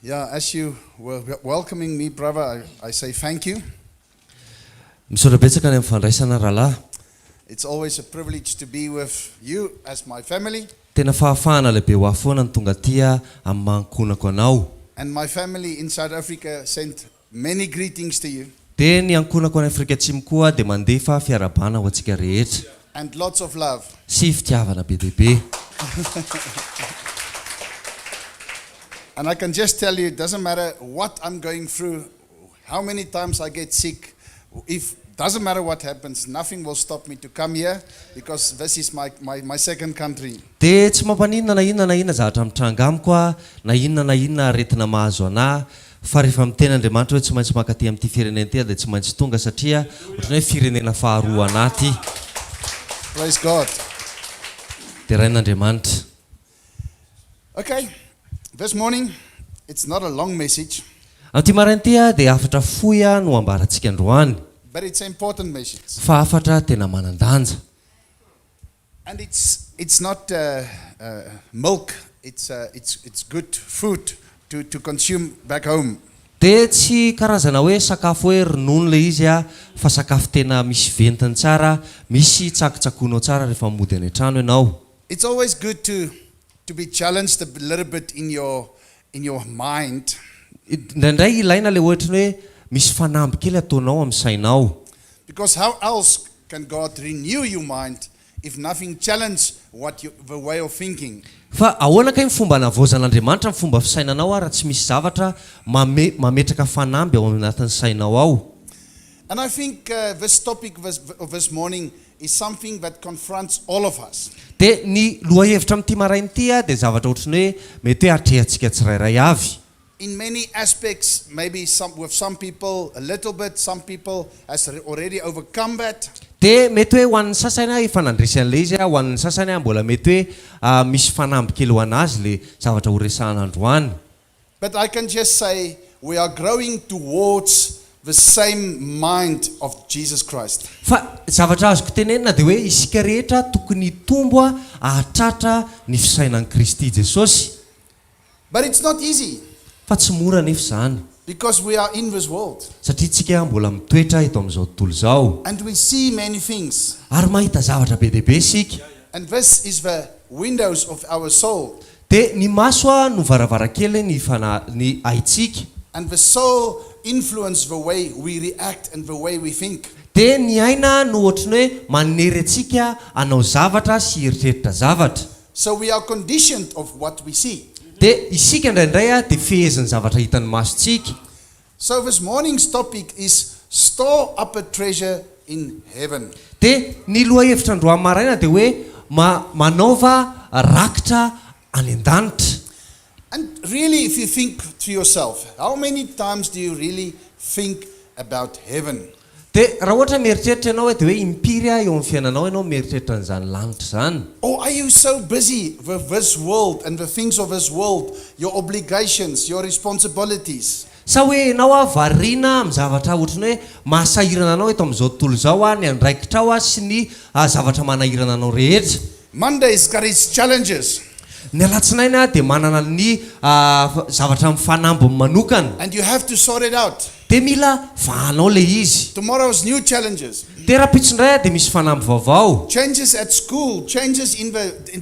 Yeah, as you were welcoming me, brother, I say thank you. Misaotra betsaka ny amin'ny fandraisana rahalahy. It's always a privilege to be with you as my family. Tena fahafahana lehibe ho ahy foana ny tonga aty amin'ny maha ankohonako anao. And my family in South Africa sent many greetings to you. Dia ny ankohonako any Afrika Atsimo koa dia mandefa fiarahabana ho antsika rehetra. And lots of love. Sy fitiavana be dia be. And I can just tell you, it doesn't matter what I'm going through, how many times I get sick, if doesn't matter what happens, nothing will stop me to come here because this is my second country. Dia tsy mampaninona na inona na inona zavatra mitranga amiko aho, na inona na inona aretina mahazo anà, fa rehefa miteny Andriamanitra hoe tsy maintsy mankaty amin'ity firenena ity aho dia tsy maintsy tonga satria ohatran'ny hoe firenena faharoa anà ity. Praise God. Derain'Andriamanitra. Okay, this morning it's not a long message. Amin'ity maraina ity dia hafatra fohy no ambarantsika androany. But it's an important message. Fa hafatra tena manan-danja. And it's not milk, it's good food to consume back home. Dia tsy karazana hoe sakafo hoe ronono ilay izy fa sakafo tena misy ventiny tsara, misy tsakotsakoinao tsara rehefa mody any an-trano ianao. It's always good to be challenged a little bit in your mind. Indraindray ilaina ilay ohatry ny hoe misy fanamby kely ataonao amin'ny sainao. Because how else can God renew your mind if nothing challenge the way of thinking? Fa ahoana kay ny fomba anavaozan'Andriamanitra ny fomba fisainanao raha tsy misy zavatra mame mametraka fanamby ao anatin'ny sainao ao? And I think this topic of this morning is something that confronts all of us. Dia ny lohahevitra amin'ity maraina ity dia zavatra ohatry ny hoe mety hoe atrehantsika tsirairay avy. In many aspects, maybe with some people a little bit, some people has already overcome that. Dia mety hoe ho an'ny sasany efa nandresy an'ilay izy, ho an'ny sasany mbola mety hoe misy fanamby kely ho anazy le zavatra ho resahana androany. But I can just say we are growing towards the same mind of Jesus Christ. Fa zavatra azoko tenenina dia hoe isika rehetra tokony hitombo ahatratra ny fisainan'i Kristy Jesosy. But it's not easy Fa tsy mora nefa izany. Because we are in this world Satria tsika mbola mitoetra eto amin'izao tontolo izao. And we see many things. Ary mahita zavatra be dehibe isika. And this is the windows of our soul. Dia ny maso no varavarankely ny fana ny aintsika. And the soul influence the way we react and the way we think. Dia ny aina no ohatry ny hoe manery antsika hanao zavatra sy hieritreritra zavatra. So we are conditioned of what we see. Dia isika indraindray dia fehezin'ny zavatra hitan'ny masontsika. So this morning's topic is "Store up a treasure in heaven." Dia ny lohahevitra androany maraina dia hoe ma manaova rakitra any an-danitra. And really, if you think to yourself, how many times do you really think about heaven? Dia raha ohatra mieritreritra ianao hoe dia hoe impiry eo amin'ny fiainanao ianao mieritreritra an'izany lanitra zany? Or are you so busy with this world and the things of this world, your obligations, your responsibilities? Sa hoe ianao variana amin'ny zavatra ohatrany hoe mahasahirana anao eto amin'izao tontolo izao ny andraikitra ao sy ny zavatra manahirana anao rehetra? Monday's got its challenges. Ny alatsinainy dia manana ny zavatra mifanambiny manokana. And you have to sort it out. Dia mila vahanao le izy. Tomorrow's new challenges. Dia rahampitso indray dia misy fanamby vaovao. Changes at school, changes in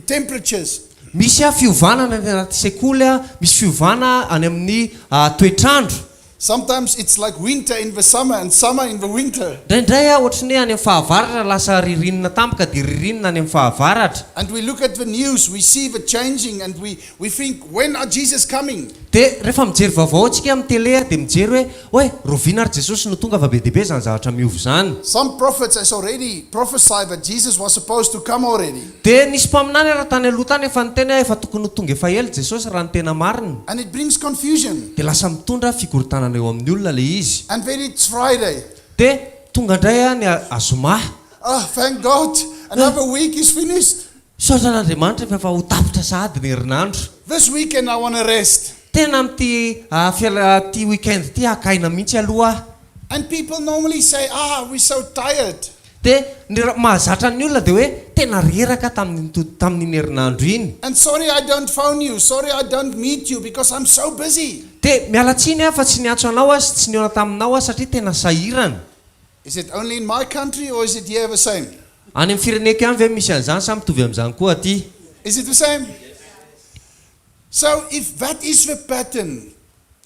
temperatures. Misy fiovana any anaty sekoly, misy fiovana any amin'ny toetrandro. Sometimes it's like winter in the summer and summer in the winter. Indraindray ohatry ny hoe any amin'ny fahavaratra lasa ririnina tampoka dia ririnina any amin'ny fahavaratra. And we look at the news, we see the changing, and we think, "When are Jesus coming?" Dia rehefa mijery vaovao antsika amin'ny télé dia mijery hoe rahoviana ary Jesosy no tonga fa be dehibe zany zavatra miova zany? Some prophets has already prophesied that Jesus was supposed to come already. Dia nisy mpaminany raha tany aloha tany efa niteny hoe efa tokony ho tonga efa ela Jesosy raha ny tena marina. And it brings confusion. Dia lasa mitondra fikorontanana eo amin'ny olona le izy. And then it's Friday. Dia tonga indray ny azoma. Oh, thank God, another week is finished. Misaotra an'Andriamanitra efa ho tapitra sahady ny herinandro. This weekend I want to rest. Tena amin'ity fiala ty weekend ty haka aina mihitsy aloha. And people normally say, "Ah, we're so tired." Dia ny ra- mahazatra ny olona dia hoe tena reraka tamin'iny to- tamin'iny herinandro iny. And sorry I don't phone you, sorry I don't meet you because I'm so busy. Dia miala tsiny aho fa tsy niantso anao aho sy tsy nihaona taminao aho satria tena sahirana. Is it only in my country or is it here the same? Any amin'ny fireneko ihany ve misy an'izany sa mitovy amin'izany koa aty? Is it the same? So if that is the pattern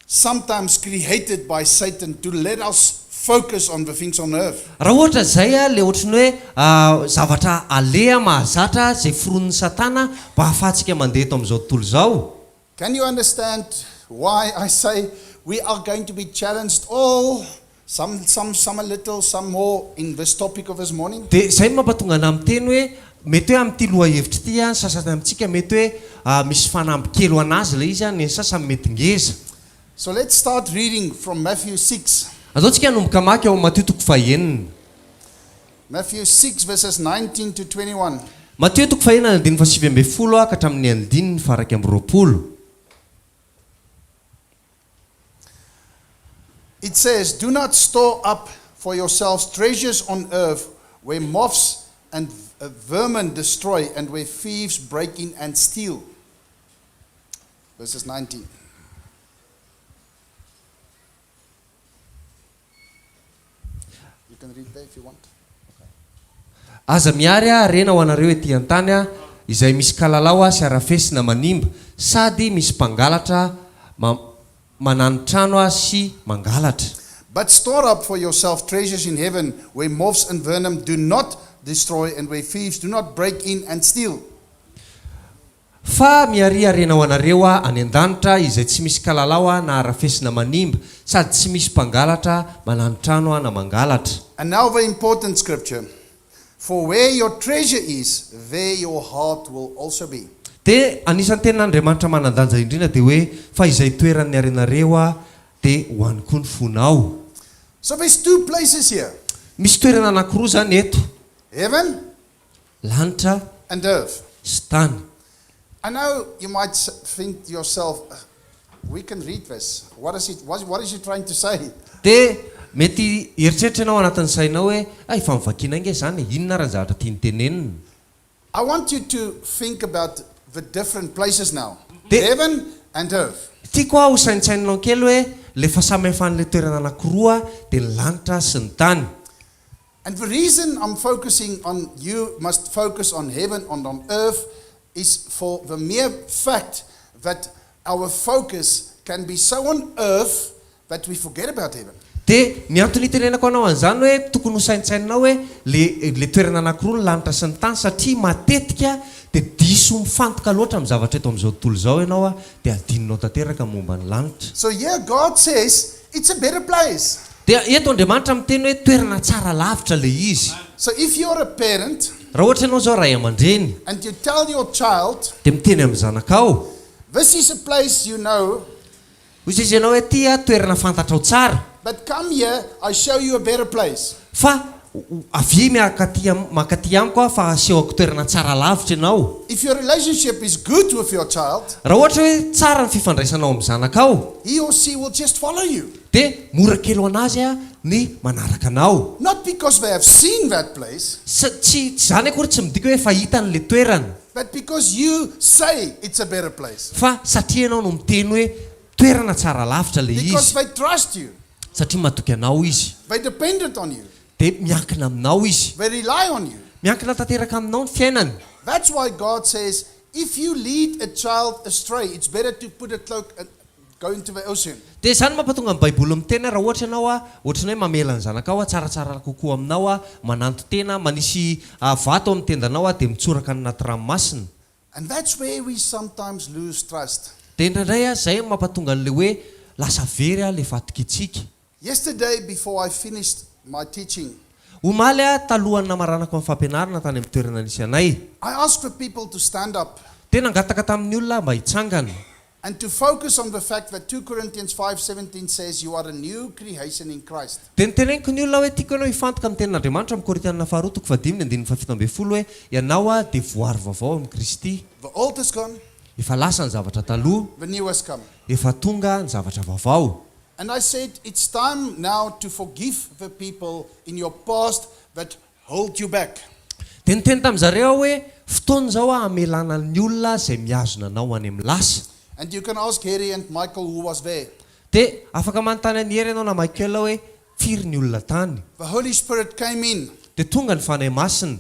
sometimes created by Satan to let us focus on the things on earth. Raha ohatra izay ilay ohatry ny hoe zavatra aleha mahazatra izay foronin'i Satana mba hahafahantsika mandeha eto amin'izao tontolo izao. Can you understand why I say we are going to be challenged all, some, some, some a little, some more in this topic of this morning? Dia izay no mampatonga anà miteny hoe mety hoe amin'ity lohahevitra ity ny sasany amintsika mety hoe misy fanamby kely ho an'azy ilay izy, ny sasany mety ngeza. So let's start reading from Matthew 6. Andao tsika hanomboka hamaky ao amin'ny Matio toko fahenina. Matthew 6 verses 19 to 21. Matio toko fahenina ny andininy fahasivy ambin'ny folo ka hatramin'ny andininy faha-21. It says, Do not store up for yourselves treasures on earth where moths and vermin destroy and where thieves break in and steal. Verses 19. You can read there if you want. Aza mihary harena ho anareo ety an-tany izay misy kalalao sy harafesina manimba, sady misy mpangalatra manani-trano sy mangalatra. But store up for yourself treasures in heaven, where moths and vermin do not destroy and where thieves do not break in and steal. Fa miharia harena ho anareo any an-danitra, izay tsy misy kalalao na harafesina manimba, sady tsy misy mpangalatra manani-trano na mangalatra. And now the important scripture, For where your treasure is, there your heart will also be. Dia anisan'ny tenin'Andriamanitra manan-danja indrindra dia hoe, Fa izay itoeran'ny harenareo dia ho any koa ny fonao. So there's two places here. Misy toerana anankiroa izany eto. Heaven. Lanitra And earth. sy tany. I know you might think to yourself, we can read this. What is it, what, what is he trying to say? Dia mety hieritreritra ianao anatin'ny sainao hoe, Ah, efa novakiana ange izany e, inona ary ny zavatra tiany tenenina? I want you to think about the different places now. Dia Heaven and earth. tiako aho hosaintsaininao kely hoe ilay fahasamihafan'ilay toerana anankiroa dia ny lanitra sy ny tany. And the reason I'm focusing on you must focus on heaven and on earth is for the mere fact that our focus can be so on earth that we forget about heaven. Dia ny antony itenenako anao an'izany hoe tokony ho saintsaininao hoe le le toerana anankiroa ny lanitra sy ny tany satria matetika dia diso mifantoka loatra amin'ny zavatra eto amin'izao tontolo izao ianao a dia adinonao tanteraka ny momba ny lanitra. So here God says it's a better place. Dia eto Andriamanitra miteny hoe toerana tsara lavitra ilay izy. So if you're a parent. Raha ohatra ianao izao ray aman-dreny. And you tell your child. Dia miteny amin'ny zanakao. This is a place you know. Hoy izy ianao hoe ity toerana fantatrao tsara. But come here, I show you a better place. Fa avia miakaty mankaty amiko aho fa asehoko toerana tsara lavitra ianao. If your relationship is good with your child. Raha ohatra hoe tsara ny fifandraisanao amin'ny zanakao. He or she will just follow you. Dia mora kely ho an'azy ny manaraka anao. Not because they have seen that place. Tsy tsy izany akory tsy midika hoe efa hitany ilay toerana. But because you say it's a better place. Fa satria ianao no miteny hoe toerana tsara lavitra ilay Because izy. they trust you. Satria matoky anao izy. They dependent on you. Dia miankina aminao izy. They rely on you. Miankina tanteraka aminao ny fiainany. That's why God says if you lead a child astray it's better to put a cloak and go into the ocean. Dia izany no mampatonga ny Baiboly miteny hoe raha ohatra ianao ohatran'ny hoe mamela ny zanakao tsaratsara kokoa aminao, mananton-tena, manisy vato amin'ny tendanao dia mitsoraka any anaty ranomasina. And that's where we sometimes lose trust. Dia indraindray izay no mampatonga an'ilay hoe lasa very ilay fatokiantsika. Yesterday before I finished my teaching. Omaly talohan'ny namaranako ny fampianarana tany amin'ny toerana nisy anay. I asked for people to stand up. Dia nangataka tamin'ny olona aho mba hitsangana. And to focus on the fact that 2 Corinthians 5:17 says you are a new creation in Christ. Dia noteneniko ny olona hoe tiako ianao hifantoka amin'ny tenin'Andriamanitra amin'ny Korintianina faharoa toko fahadimy ny andininy fahafito ambin'ny folo hoe ianao dia voary vaovao amin'i Kristy. The old is gone. Efa lasa ny zavatra taloha. The new has come. Efa tonga ny zavatra vaovao. And I said it's time now to forgive the people in your past that. hold you back. Dia niteny tamin'zareo aho hoe fotoana izao a hamelana ny olona izay mihazona anao any amin'ny lasa. And you can ask Harry and Michael who was there. Dia afaka manontany an'i Hery ianao na Michael hoe firy ny olona tany. The Holy Spirit came in. Dia tonga ny Fanahy Masina.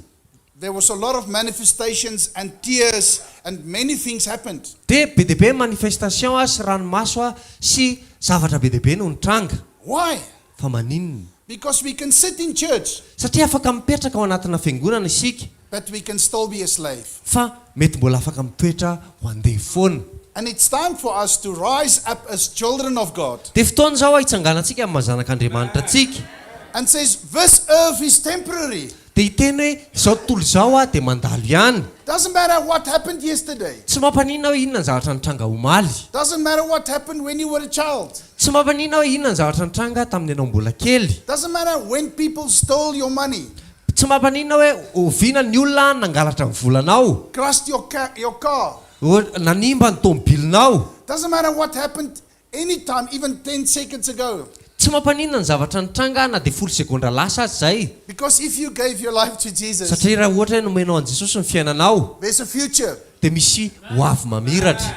There was a lot of manifestations and tears and many things happened. Dia be dia be manifestation a sy ranomaso a sy zavatra be dia be no nitranga. Why? Fa maninona? Because we can sit in church, Satria afaka mipetraka ao anatina fiangonana isika. but we can still be a slave. Fa mety mbola afaka mitoetra ho andevo foana. And it's time for us to rise up as children of God Dia fotoana izao hitsanganantsika amin'ny maha zanak'Andriamanitra antsika. and says, This earth is temporary. Dia hiteny hoe izao tontolo izao a dia mandalo ihany. Doesn't matter what happened yesterday. Tsy mampaninona hoe inona ny zavatra nitranga omaly. Doesn't matter what happened when you were a child. Tsy mampaninona hoe inona ny zavatra nitranga tamin'ny ianao mbola kely. Doesn't matter when people stole your money, Tsy mampaninona hoe oviana ny olona nangalatra ny volanao. crushed your car. Nanimba ny tomobilinao. Doesn't matter what happened anytime, even 10 seconds ago. Tsy mampaninona ny zavatra nitranga na dia 10 segondra lasa aza izay. Because if you gave your life to Jesus, Satria raha ohatra hoe nomenao an'i Jesosy ny fiainanao, there's a future. dia misy ho avy mamiratra.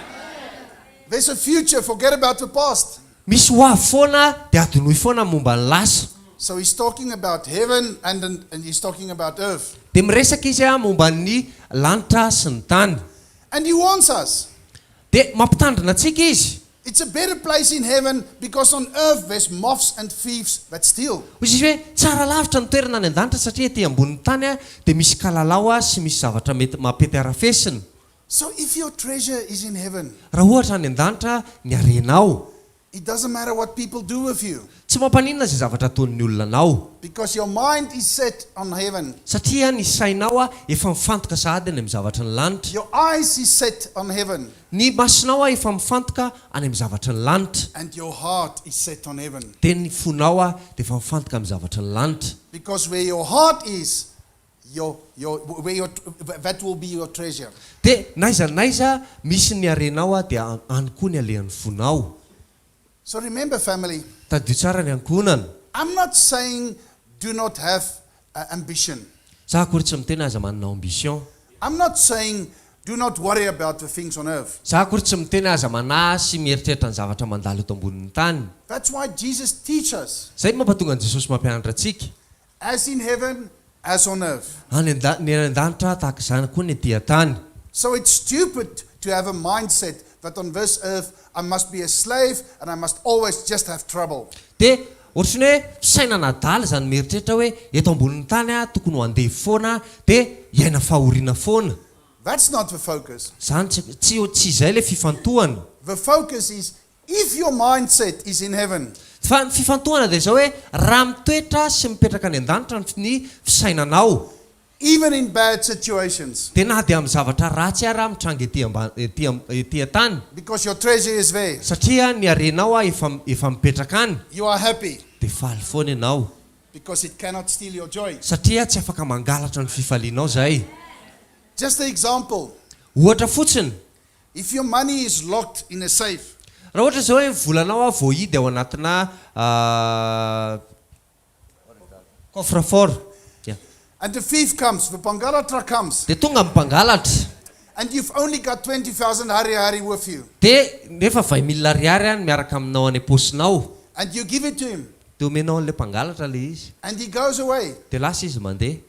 There's a future. Forget about the past. Misy ho avy foana, dia adinoy foana ny momba ny lasa. So he's talking about heaven and he's talking about earth. Dia miresaka izy momba ny lanitra sy ny tany. And he warns us. Dia mampitandrina antsika izy. It's a better place in heaven because on earth there's moths and thieves that steal. Hoy izy hoe tsara lavitra ny toerana any an-danitra satria ety ambonin'ny tany dia misy kalalao sy misy zavatra mety mampety arafesina. So if your treasure is in heaven, Raha ohatra any an-danitra ny harenao, it doesn't matter what people do with you, tsy mampaninona izay zavatra ataon'ny olona anao. because your mind is set on heaven. Satria ny sainao efa mifantoka sahady any amin'ny zavatry ny lanitra. Your eyes is set on heaven. Ny masonao efa mifantoka any amin'ny zavatry ny lanitra. And your heart is set on heaven. Dia ny fonao dia efa mifantoka amin'ny zavatry ny lanitra. Because where your heart is, your, where your, that will be your treasure. Dia n'aiza n'aiza misy ny harenao dia any koa ny alehan'ny fonao. So remember, family, Tadidio tsara ny ankohonana. I'm not saying do not have ambition. Za akory tsy miteny aza manana ambition. I'm not saying do not worry about the things on earth. Za akory tsy miteny aza manahy sy mieritreritra ny zavatra mandalo eto ambonin'ny tany. That's why Jesus teaches us. Zay no mampatonga an'i Jesosy mampianatra antsika. As in heaven, as on earth. Any an-da-, ny any an-danitra tahaka izany koa ny ety an-tany. So it's stupid to have a mindset that on this earth I must be a slave and I must always just have trouble. Dia ohatry ny hoe fisainana adala izany mieritreritra hoe eto ambonin'ny tany aho tokony ho andevo foana dia hiaina fahoriana foana. That's not the focus. Izany tsy, tsy, tsy izay ilay fifantohana. The focus is if your mindset is in heaven. Fa ny fifantohana dia izao hoe raha mitoetra sy mipetraka any an-danitra ny fisainanao. Even in bad situations. Dia na dia amin'ny zavatra ratsy ara mitranga ety amba, ety am, ety an-tany. Because your treasure is there. Satria ny harenao efa, efa mipetraka any. You are happy. Dia faly foana ianao. Because it cannot steal your joy. Satria tsy afaka mangalatra ny fifalianao izay. Just an example. Ohatra fotsiny. If your money is locked in a safe. Raha ohatra izao hoe ny volanao voahidy ao anatina coffre fort. Yeah. And the thief comes, the mpangalatra comes. Dia tonga ny mpangalatra. And you've only got 20,000 ariary with you. Dia nefa 20 000 ariary any miaraka aminao any am-paosinao. And you give it to him. Dia omenao an'ilay mpangalatra ilay izy. And he goes away. Dia lasa izy mandeha.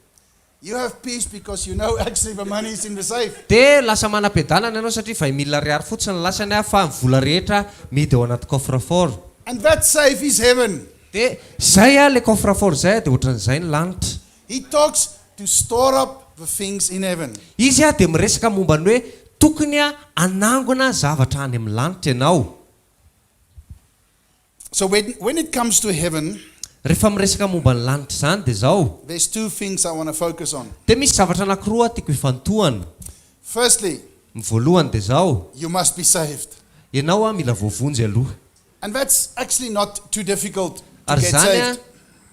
You have peace because you know actually the money is in the safe. Dia lasa manam-piadanana ianao satria 20 000 ariary fotsiny ny lasany fa ny vola rehetra mihidy ao anaty coffre fort. And that safe is heaven. Dia izay ilay coffre fort izay dia ohatran'izay ny lanitra. He talks to store up the things in heaven. Izy dia miresaka momba ny hoe tokony hanangona zavatra any amin'ny lanitra ianao. So when it comes to heaven, Rehefa miresaka momba ny lanitra izany dia izao. There's two things I want to focus on. Dia misy zavatra anankiroa tiako hifantohana. Firstly, Ny voalohany dia izao. You must be saved. Ianao mila voavonjy aloha. And that's actually not too difficult to Ary get izany saved.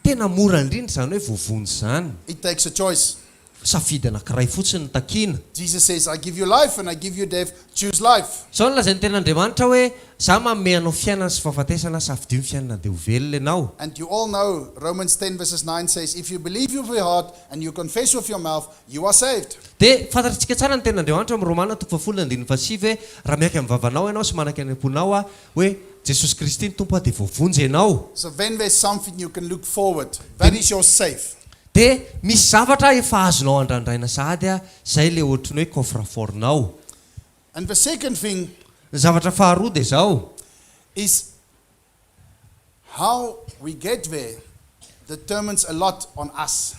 tena mora indrindra izany hoe voavonjy izany. It takes a choice. Safidy anankiray fotsiny no takiana. Jesus says, I give you life and I give you death, choose life. Izao no lazain'ny Tenin'Andriamanitra hoe, Izaho manome anao fiainana sy fahafatesana, safidio ny fiainana dia ho velona ianao. And you all know Romans ten verses nine says, If you believe with your heart and you confess with your mouth, you are saved. Dia fantatritsika tsara ny Tenin'Andriamanitra ao amin'ny Romana toko fahafolo andininy fahasivy hoe, Raha miaiky amin'ny vavanao ianao sy manaiky any am-ponao aho hoe Jesosy Kristy no Tompo aho dia voavonjy ianao. So then there's something you can look forward, that is your safe. Dia misy zavatra efa azonao andrandraina sahady a, zay le ohatry ny hoe coffre fort nao. And the second thing. Ny zavatra faharoa dia zao. Is how we get there determines a lot on us.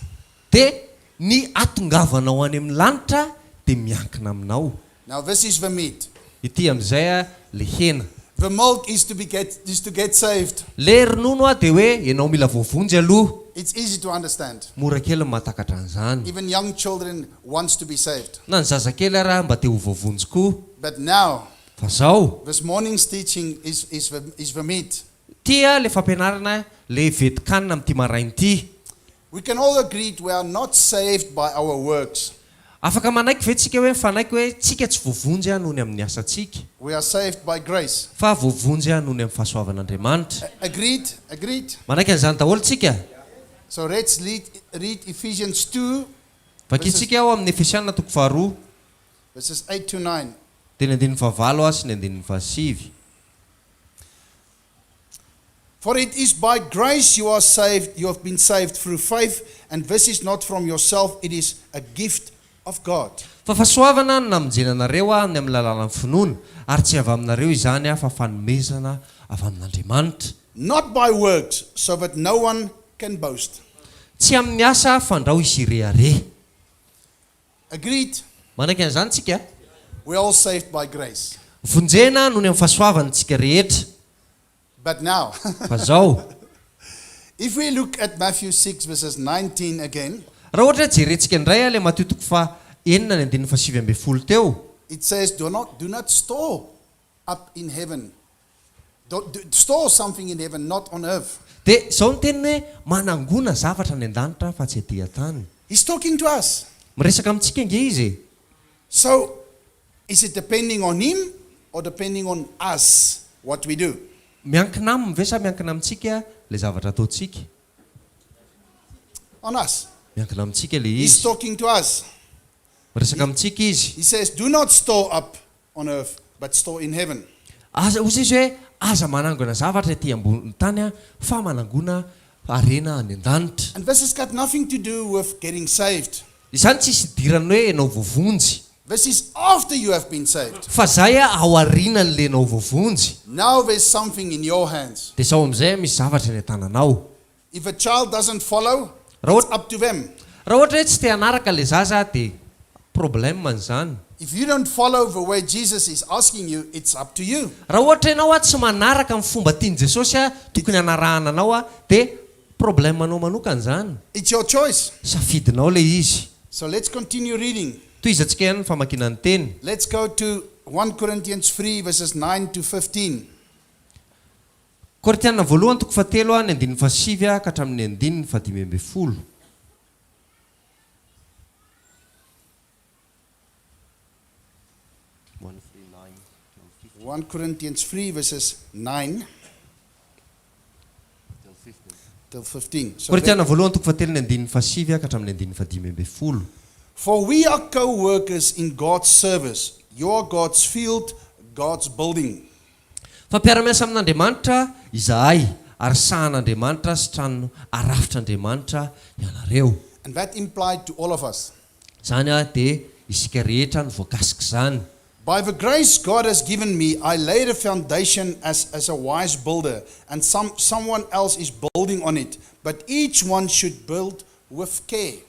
Dia ny hatongavanao any amin'ny lanitra dia miankina aminao. Now this is the meat. Ity amin'izay a le hena. The milk is to be get is to get saved. Le ronono a dia hoe ianao mila voavonjy aloha. It's easy to understand. Mora kely ny mahatakatra an'izany. Even young children wants to be saved. Na ny zazakely ara mba te ho voavonjy koa. But now. Fa zao. This morning's teaching is is the is the meat. Ty a le fampianarana le vetin-kanina amin'ity maraina ity. We can all agree we are not saved by our works. Afaka manaiky ve tsika hoe mifanaiky hoe tsika tsy voavonjy noho ny amin'ny asantsika. We are saved by grace. Fa voavonjy noho ny amin'ny fahasoavan'Andriamanitra. Agreed? Agreed? Manaiky an'izany daholo tsika? So let's lead, read Ephesians 2. Vakintsika ao amin'ny Efesiana toko faharoa. Verses 8 to 9. Dia ny andininy fahavalo sy ny andininy fahasivy. For it is by grace you are saved, you have been saved through faith, and this is not from yourself, it is a gift of God. Fa fahasoavana no namonjena anareo ny amin'ny lalànan'ny finoana, ary tsy avy aminareo izany fa fanomezana avy amin'Andriamanitra. Not by works, so that no one can boast. Tsy amin'ny asa fandrao hisy hirehareha. Agreed? Manaiky an'izany tsika? We are all saved by grace. Vonjena noho ny amin'ny fahasoavany tsika rehetra. But now. Fa zao. If we look at Matthew 6 verses 19 again. Raha ohatra hoe jerentsika indray ilay Matio toko faha enina ny andininy faha 19 teo. It says do not do not store up in heaven. Do, do, store something in heaven not on earth. Dia izao ny teniny hoe manangona zavatra any an-danitra fa tsy aty an-tany. He's talking to us. Miresaka amintsika ange izy e. So is it depending on him or depending on us what we do? Miankina aminy ve sa miankina amintsika ilay zavatra ataontsika? On us. Miankina amintsika ilay He's izy. talking to us. Miresaka amintsika izy. He says do not store up on earth but store in heaven. Aza, hoy izy hoe, aza manangona zavatra ety ambonin'ny tany fa manangona harena any an-danitra. And this has got nothing to do with getting saved. Izany tsisy idiran'ny hoe enao voavonjy. This is after you have been saved. Fa zay ao aorianan'le enao voavonjy. Now there's something in your hands. Dia zao amin'izay misy zavatra eny an-tananao. If a child doesn't follow, Raha it's up to them. Raha ohatra hoe tsy te hanaraka le zaza dia problème izany. If you don't follow the way Jesus is asking you, it's up to you. Raha ohatra ianao tsy manaraka ny fomba tian'i Jesosy tokony hanarahana anao dia problème anao manokana izany. It's your choice. Safidinao ilay izy. So let's continue reading. Tohizantsika ihany ny famakiana ny teny. Let's go to 1 Corinthians 3 verses 9 to 15. Korintiana voalohany toko fahatelo ny andininy fahasivy ka hatramin'ny andininy fahadimy ambin'ny folo. 1 Corinthians 3 verses 9 till 15. So Korintiana voalohany toko fahatelo ny andininy fahasivy ka hatramin'ny andininy fahadimy ambin'ny folo. For we are co-workers in God's service. You are God's field, God's building. Fa mpiara-miasa amin'Andriamanitra izahay, ary sahan'Andriamanitra sy trano arafitr'Andriamanitra ianareo. And that implied to all of us. Izany dia isika rehetra no voakasik'izany. By the grace God has given me, I laid a foundation as a wise builder, and someone else is building on it. But each one should build with care.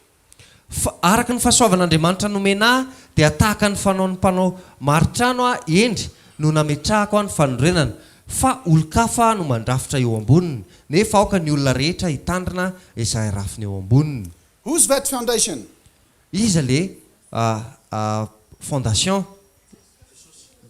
Fa araka ny fahasoavan'Andriamanitra nomena ahy, dia tahaka ny fanaon'ny mpanao maritrano aho hendry no nametrahako ny fanorenana, fa olon-kafa no mandrafitra eo amboniny, nefa aoka ny olona rehetra hitandrina izay rafiny eo amboniny. Who's that foundation? Iza le fondation?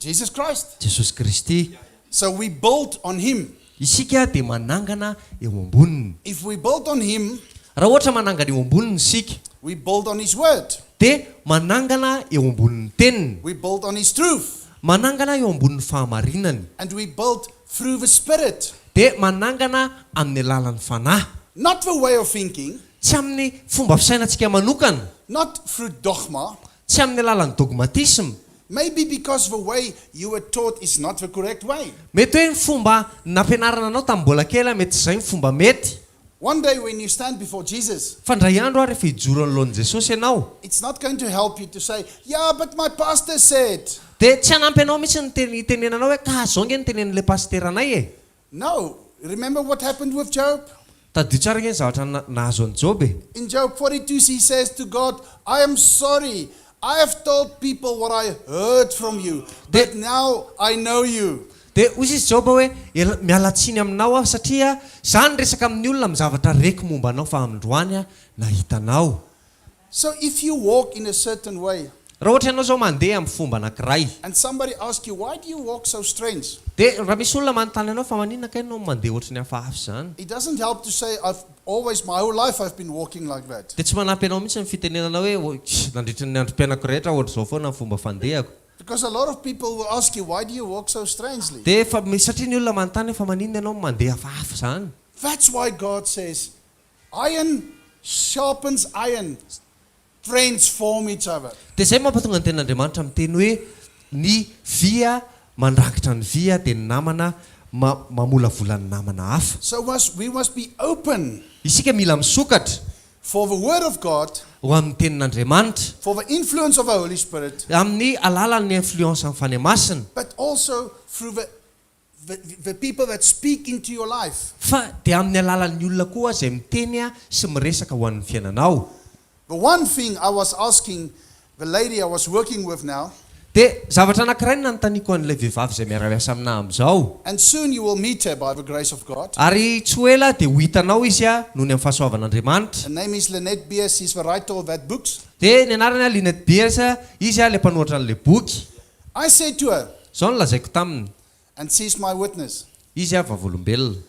Jesus Christ. Jesosy Kristy. So we build on him. Isika dia manangana eo amboniny. If we build on him, Raha ohatra manangana eo amboniny isika, We build on His Word. Dia manangana eo ambonin'ny teniny. We build on His truth. Manangana eo ambonin'ny fahamarinany. And we build through the Spirit. Dia manangana amin'ny alalan'ny Fanahy. Not the way of thinking. Tsy amin'ny fomba fisainantsika manokana. Not through dogma. Tsy amin'ny alalan'ny dogmatisme. Maybe because the way you were taught is not the correct way. Mety hoe ny fomba nampianarana anao tamin'ny mbola kely mety tsy izay ny fomba mety. One day when you stand before Jesus. Fa indray andro ary rehefa hijoro anoloan'i Jesosy ianao. It's not going to help you to say, Yeah, but my pastor said. Dia tsy hanampy anao mihitsy ny teny hitenenanao hoe, Ka zao ange no tenenin'ilay pasiteranay e. No. Remember what happened with Job? Tadidio tsara ange ny zavatra nahazo an'i Joba e. In Job 42 he says to God, I am sorry, I have told people what I heard from you, but now I know you. Dia hoy izy Joba hoe, Ela, miala tsiny aminao aho satria izaho niresaka amin'ny olona amin'ny zavatra reko momba anao fa amindroany aho nahita anao. So if you walk in a certain way. Raha ohatra ianao izao mandeha amin'ny fomba anankiray. And somebody ask you, why do you walk so strange? Dia raha misy olona manontany anao fa maninona kay ianao no mandeha ohatry ny hafahafa izany? It doesn't help to say, I've always, my whole life I've been walking like that. Dia tsy manampy anao mihitsy ny fitenenana hoe, nandritry ny androm-piainako rehetra ohatr'izao foana ny fomba fandehako. Because a lot of people will ask you, why do you walk so strangely? Dia efa, satria ny olona manontany hoe fa maninona ianao no mandeha hafahafa izany? That's why God says, iron sharpens iron, friends form each other. Dia izay mampatonga ny tenin'Andriamanitra miteny hoe ny vy mandrangitra ny vy dia ny namana mamolavola ny namana hafa. So must, we must be open. Isika mila misokatra. For the word of God. Ho amin'ny tenin'Andriamanitra. For the influence of the Holy Spirit. Amin'ny alalan'ny influence an'ny Fanahy Masina. But also through the the the people that speak into your life. Fa dia amin'ny alalan'ny olona koa izay miteny sy miresaka ho an'ny fiainanao. The one thing I was asking the lady I was working with now. Dia zavatra anankiray no nanontaniako an'ilay vehivavy izay miara-miasa aminà amin'izao. And soon you will meet her by the grace of God. Ary tsy ho ela dia ho hitanao izy noho ny amin'ny fahasoavan'Andriamanitra. Her name is Lynette Beers, she's the writer of that books. Dia ny anarany Lynette Beers, izy ilay mpanoratra an'ilay boky. I said to her. Izao no lazaiko taminy. And she's my witness. Izy aho vavolombelona.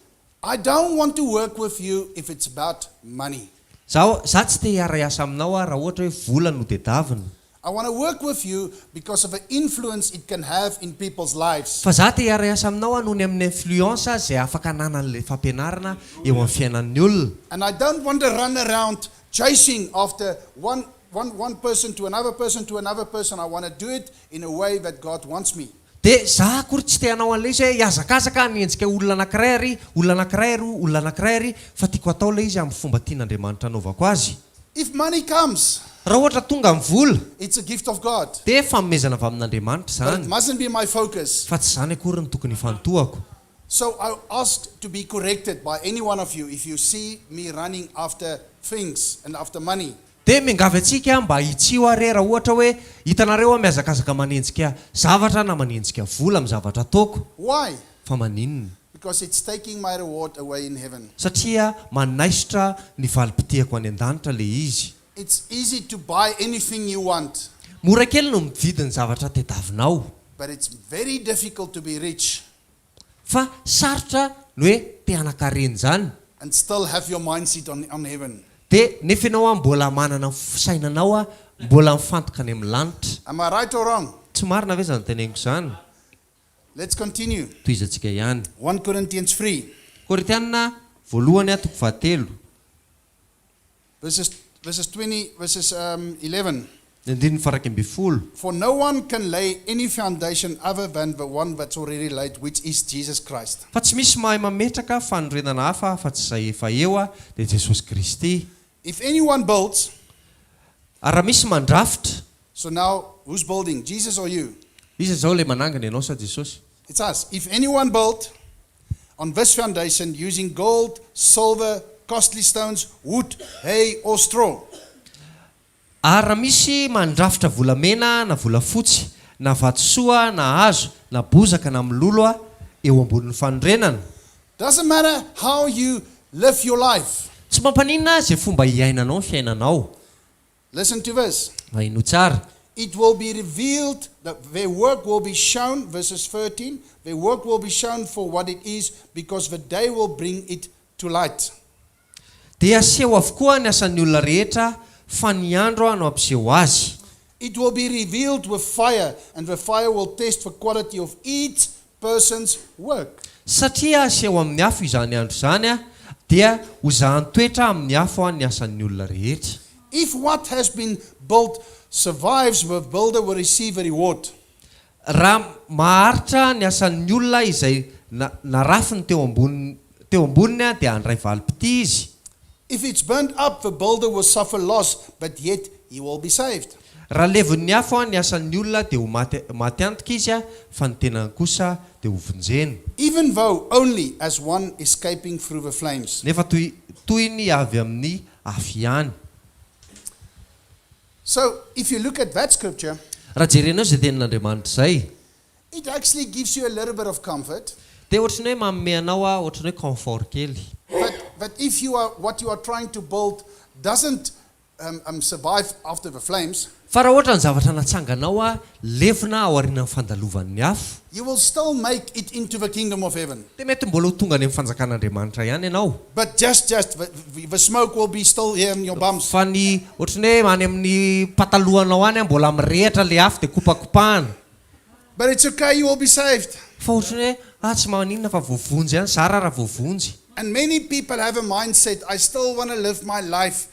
I don't want to work with you if it's about money. Zaho, za tsy te hiara-hiasa aminao aho raha ohatra hoe vola no tedavina. I want to work with you because of the influence it can have in people's lives. Fa za te hiara-hiasa aminao aho noho ny amin'ny influence izay afaka ananan'ilay fampianarana eo amin'ny fiainan'ny olona. And I don't want to run around chasing after one, one, one person to another person to another person. I want to do it in a way that God wants me. Dia za akory tsy te hanao an'ilay izy hoe hihazakazaka hanenjika olona anankiray ary, olona anankiray ary, olona anankiray ary, fa tiako hatao ilay izy amin'ny fomba tian'Andriamanitra hanaovako azy. If money comes. Raha ohatra tonga ny vola. It's a gift of God. Dia fanomezana avy amin'Andriamanitra But it izany. mustn't be my focus. Fa tsy izany akory no tokony hifantohako. So I ask to be corrected by any one of you if you see me running after things and after money. Dia miangavy antsika mba hitsiho aho re raha ohatra hoe hitanareo aho mihazakazaka manenjika zavatra na manenjika vola amin'ny zavatra ataoko. Why? Fa maninona? Because it's taking my reward away in heaven. Satria manaisotra ny valim-pitiako any an-danitra ilay izy. It's easy to buy anything you want. Mora kely no mividy ny zavatra tediavinao. But it's very difficult to be rich. Fa sarotra ny hoe te hanan-karena izany. And still have your mindset on on heaven. Dia nefa ianao an mbola manana ny fisainanao an mbola mifantoka any amin'ny lanitra. Am I right or wrong? Tsy marina ve izany teneniko izany? Let's continue. Tohizantsika ihany. One Corinthians 3. Korintiana voalohany toko fahatelo. Verses verses 20 verses um, 11. Ny andininy faha-11. For no one can lay any foundation other than the one that's already laid, which is Jesus Christ. Fa tsy misy mahay mametraka fanorenana hafa afa-tsy izay efa eo, dia Jesosy Kristy. If anyone builds. Ary raha misy mandrafitra. So now, who's building, Jesus or you? Iza izao ilay manangana, ianao sa Jesosy? It's us. If anyone built on this foundation using gold, silver, costly stones, wood, hay or straw. Ary raha misy mandrafitra volamena na volafotsy, na vatosoa na hazo, na bozaka na mololo eo ambonin'ny fanorenana. Doesn't matter how you live your life. Tsy mampaninona izay fomba iainanao ny fiainanao. Listen to this. Henoy tsara. It will be revealed that their work will be shown, verses 13, their work will be shown for what it is because the day will bring it to light. Dia haseho avokoa ny asan'ny olona rehetra. Fa ny andro no hampiseho azy. It will be revealed with fire, and the fire will test the quality of each person's work. Satria haseho amin'ny afo izany andro izany, dia hozahan-toetra amin'ny afo ny asan'ny olona rehetra. If what has been built survives, the builder will receive a reward. Raha maharitra ny asan'ny olona izay narafiny teo amboniny teo amboniny dia handray valim-pitia izy. If it's burnt up, the builder will suffer loss, but yet he will be saved. Raha levon'ny afo ny asan'ny olona dia ho maty maty antoka izy, fa ny tenany kosa dia ho vonjena. Even though only as one escaping through the flames. Nefa toy toy ny avy amin'ny afo ihany. So, if you look at that scripture, Raha jerenao izay tenin'Andriamanitra izay. It actually gives you a little bit of comfort. Dia ohatran'ny hoe manome anao ohatran'ny hoe confort kely. But but if you are what you are trying to build doesn't um survive after the flames. Fa raha ohatra ny zavatra natsanganao levona aorianan'ny fandalovan'ny afo. You will still make it into the kingdom of heaven. Dia mety mbola ho tonga any amin'ny fanjakan'Andriamanitra ihany ianao. But just just the the smoke will be still here in your bums. Fa ny ohatran'ny hoe any amin'ny patalohanao any mbola mirehitra ilay afo dia kopakopahana. But it's okay you will be saved. Fa ohatran'ny hoe ah tsy maninona fa voavonjy ihany, zara raha voavonjy. And many people have a mindset I still wanna live my life,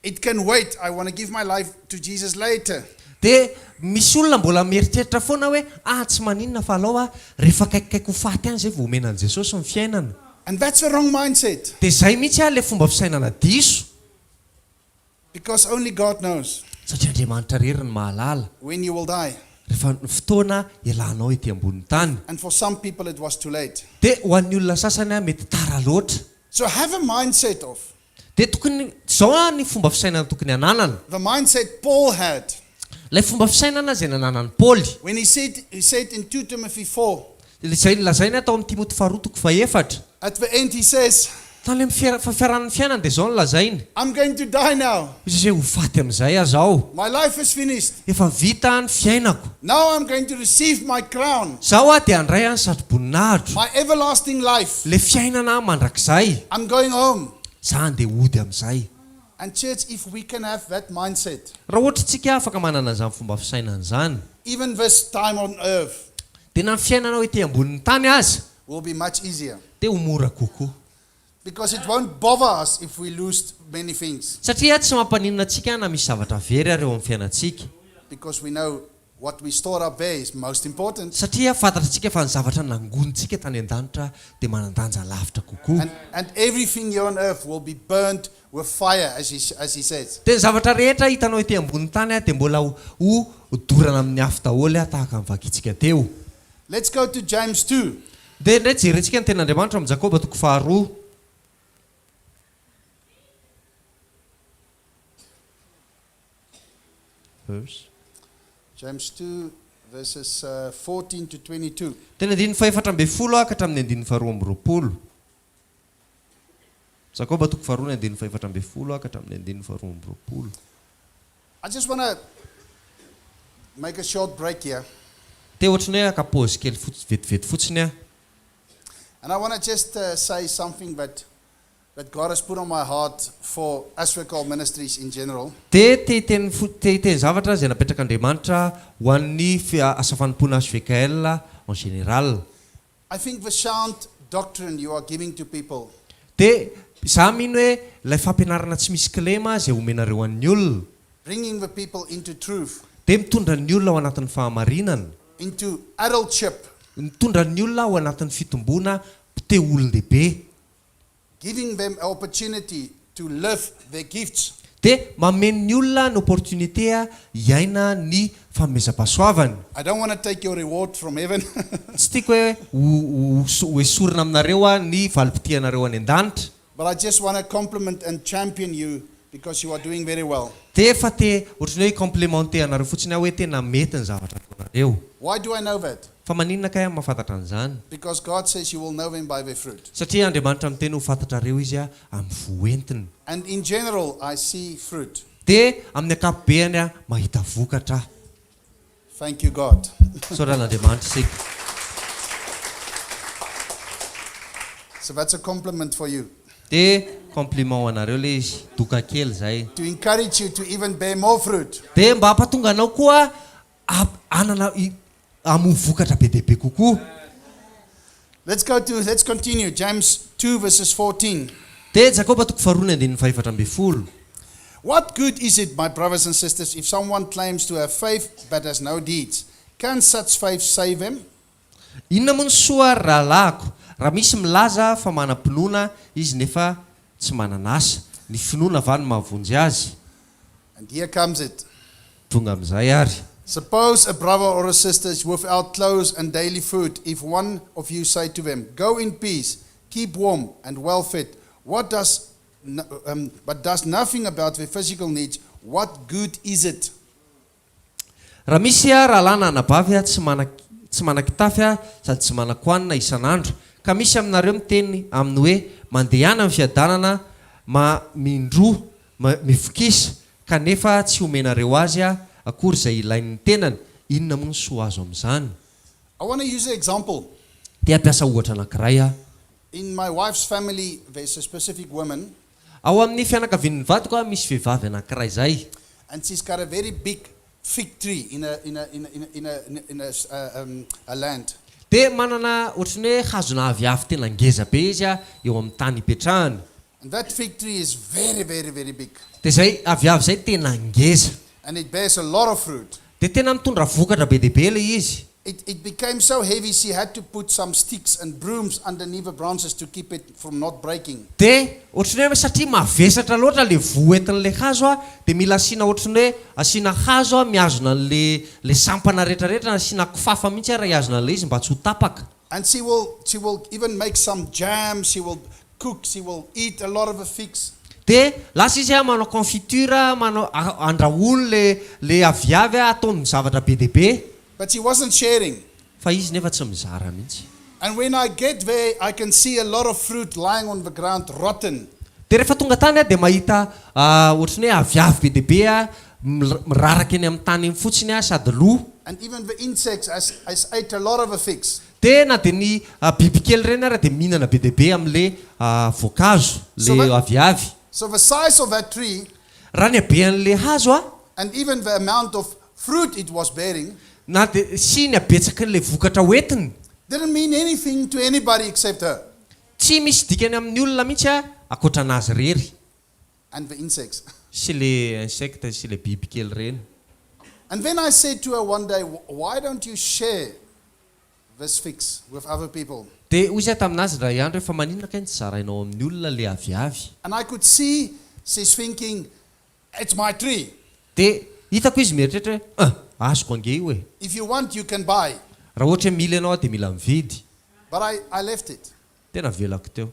it can wait, I wanna give my life to Jesus later. Dia misy olona mbola mieritreritra foana hoe ah tsy maninona fa alao ah rehefa akaikikaiky ho faty any izay vao omena an'i Jesosy ny fiainana. And that's the wrong mindset. Dia izay mihitsy ah ilay fomba fisainana diso. Because only God knows. Satria Andriamanitra irery no mahalala. When you will die. Rehefa ny fotoana hialanao ety ambonin'ny tany. And for some people it was too late. Dia ho an'ny olona sasany mety tara loatra. So have a mindset of. Dia tokony, izao ny fomba fisainana tokony hananana. The mindset Paul had. Ilay fomba fisainana izay nananan'i Paoly. When he said, he said in 2 Timothy 4. Izay nolazainy tao amin'ny Timoty faharoa toko fahefatra. At the end he says. Tany amin'ny fiara, fiaran'ny fiainany dia izao no lazainy. I'm going to die now. Hoy izy hoe, Ho faty amin'izay aho izao. My life is finished. Efa vita ny fiainako. Now I'm going to receive my crown. Izao aho dia handray ny satroboninahitro. My everlasting life. Ilay fiainana mandrakizay. I'm going home. Izaho handeha hody amin'izay. And church if we can have that mindset. Raha ohatra isika afaka manana izany fomba fisainana izany. Even this time on earth. Dia na ny fiainanao ety ambonin'ny tany aza. Will be much easier. Dia ho mora kokoa. Because it won't bother us if we lose many things. Satria tsy mampaninona antsika na misy zavatra very ary eo amin'ny fiainantsika. Because we know what we store up there is most important. Satria fantatritsika fa ny zavatra nangonintsika tany an-danitra dia manan-danja lavitra kokoa. And and everything here on earth will be burnt with fire as he as he says. Dia ny zavatra rehetra hitanao ety ambonin'ny tany dia mbola ho ho dorana amin'ny afo daholo tahaka ny vakintsika teo. Let's go to James 2. Dia indray jerentsika ny tenin'Andriamanitra ao amin'ny Jakoba toko faharoa. Verse. James 2 verses 14 to 22. Teny andininy fahefatra ambin'ny folo ka hatramin'ny andininy faharoa amby roapolo. Jakoba toko faharoa ny andininy fahefatra ambin'ny folo ka hatramin'ny andininy faharoa amby roapolo. I just want to make a short break here. Te ohatran'ny hoe haka pause kely fotsy vetivety fotsiny aho. And I want to just say something that God has put on my heart for HVKL Ministries in general. Dia te hiteny fo- te hiteny zavatra izay napetrak'Andriamanitra ho an'ny fi- asa fanompoana HVKL en général. I think the sound doctrine you are giving to people Dia za mino hoe ilay fampianarana tsy misy kilema izay omenareo an'ny olona, bringing the people into truth, dia mitondra ny olona ao anatin'ny fahamarinana, into adultship, mitondra ny olona ao anatin'ny fitomboana te olon-dehibe, giving them an opportunity to live their gifts. Dia manome ny olona ny opportunité hiaina ny fanomezam-pahasoavany. I don't want to take your reward from heaven. Tsy tiako hoe ho ho ho esorina aminareo ny valim-pitianareo any an-danitra. But I just want to compliment and champion you because you are doing very well. Dia efa te ohatran'ny hoe hi-complementer anareo fotsiny aho hoe tena mety ny zavatra ataonareo. Why do I know that? Fa maninona kay aho mahafantatra an'izany? Because God says you will know them by their fruit. Satria Andriamanitra miteny ho fantatrareo izy amin'ny voa entiny. And in general I see fruit. Dia amin'ny ankapobeany aho mahita vokatra aho. Thank you God. Isaorana Andriamanitra isika. So that's a compliment for you. Dia compliment ho anareo ilay izy, doka kely izay. To encourage you to even bear more fruit. Dia mba hampatonga anao koa hanana hamoa vokatra be dia be kokoa. Let's go to let's continue James 2 verses 14. Dia Jakoba toko faharoa ny andininy fahefatra ambin'ny folo. What good is it, my brothers and sisters, if someone claims to have faith but has no deeds? Can such faith save him? Inona moa ny soa, ry rahalahiko, raha misy milaza fa manam-pinoana izy nefa tsy manana asa? Ny finoana va no mahavonjy azy? And here comes it. Tonga amin'izay ary. Suppose a brother or a sister is without clothes and daily food. If one of you say to them, "Go in peace, keep warm and well fed," what does, no- but does nothing about their physical needs, what good is it? Raha misy a rahalahy na anabavy a tsy manan-kitafy a sady tsy manan-kohanina isan'andro, ka misy aminareo miteny aminy hoe, "Mandehana amin'ny fiadanana, ma mindroa ma mivokisa," kanefa tsy omenareo azy a akory izay ilain'ny tenany, inona moa ny soa azo amin'izany? I want to use an example. Te hampiasa ohatra anankiray aho. In my wife's family, there's a specific woman, Ao amin'ny fianakavian'ny vadiko a misy vehivavy anankiray zay. And she's got a very big fig tree in a land. Dia manana ohatran'ny hoe hazona aviavy tena ngeza be izy a eo amin'ny tany ipetrahany. And that fig tree is very, very, very big. Dia zay aviavy zay tena ngeza. And it bears a lot of fruit. Dia tena mitondra vokatra be dia be ilay izy. It became so heavy she had to put some sticks and brooms underneath the branches to keep it from not breaking. Dia ohatran'ny hoe satria mavesatra loatra le voa entin'le hazo a, dia mila asiana ohatran'ny hoe asiana hazo a mihazona an'le le sampana rehetrarehetra, asiana kifafa mihitsy a raha hihazona an'le izy mba tsy ho tapaka. And she will even make some jam, she will cook, she will eat a lot of the figs. Dia lasa izy a manao confiture, manao andrahoany le aviavy a, ataony zavatra be dia be. But she wasn't sharing. Fa izy nefa tsy mizara mihitsy. And when I get there, I can see a lot of fruit lying on the ground, rotten. Dia rehefa tonga tany a, dia mahita ohatran'ny hoe aviavy be dia be a miraraka eny amin'ny tany eny fotsiny a sady lo. And even the insects has ate a lot of the figs. Dia na dia ny bibikely ireny ara dia mihinana be dia be amin'le voankazo le aviavy. So the size of that tree Raha ny habean'le hazo a and even the amount of fruit it was bearing na dia sy ny habetsaky n'le vokatra hoentiny didn't mean anything to anybody except her tsy misy dikany amin'ny olona mihitsy a ankoatra anazy rery and the insects. Sy le insecte sy le bibikely ireny. And then I said to her one day, "Why don't you share this figs with other people?" Dia hoy izy taminazy indray andro hoe, "Fa maninona kay ny tsy zarainao amin'ny olona le aviavy?" And I could see she's thinking, "It's my tree. Dia hitako izy mieritreritra hoe, "Ah, azoko ange io e." If you want, you can buy." Raha ohatra hoe mila ianao a dia mila mividy. But I left it. Tena velako teo.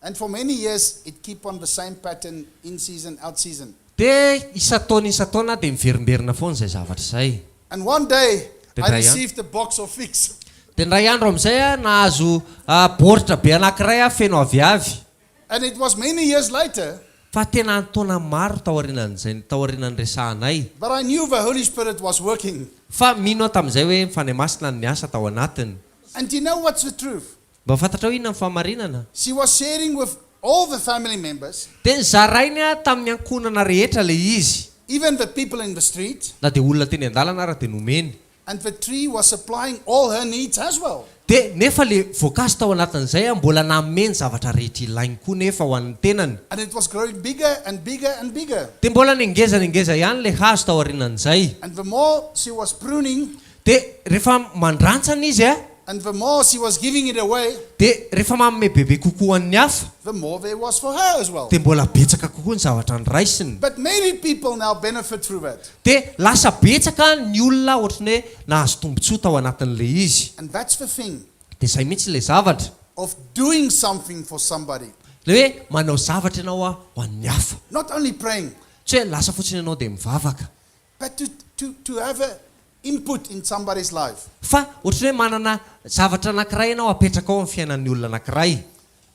And for many years, it keep on the same pattern, in season, out season. Dia isan-taona isan-taona dia miverimberina foana izay zavatra izay. And one day, The I day, huh? received a box of figs. Dia ndray andro amin'izay a nahazo baoritra be anankiray a feno aviavy. And it was many years later, Fa tena antaona maro taorianan'izay taorian'ny resahanay. But I knew the Holy Spirit was working. Fa mino aho tamin'izay hoe Fanahy Masina ny niasa tao anatiny. And you know what's the truth? Mba fantatra hoe inona ny fahamarinana? She was sharing with all the family members, Dia nizarainy a tamin'ny ankohonana rehetra le izy. Even the people in the street, Na dia olona teny an-dalana ara dia nomeny. And the tree was supplying all her needs as well. Dia nefa le voankazo tao anatin'izay a mbola nameny zavatra rehetra ilainy koa nefa ho an'ny tenany. And it was growing bigger and bigger and bigger. Dia mbola nengeza nengeza ihany le hazo tao aorianan'izay. And the more she was pruning, Dia rehefa mandrantsana izy a and the more she was giving it away, dia rehefa manome bebe kokoa an'ny hafa the more there was for her as well. Dia mbola betsaka kokoa ny zavatra noraisiny. But many people now benefit through that. Dia lasa betsaka ny olona ohatrany hoe nahazo tombontsoa tao anatin'le izy. And that's the thing Dia zay mihitsy le zavatra of doing something for somebody. Le hoe manao zavatra ianao a ho an'ny hafa. Not only praying, Tsy hoe lasa fotsiny ianao dia mivavaka but to have an input in somebody's life. Fa ohatrany hoe manana zavatra anankiray ianao apetraka ao amin'ny fiainan'ny olona anankiray.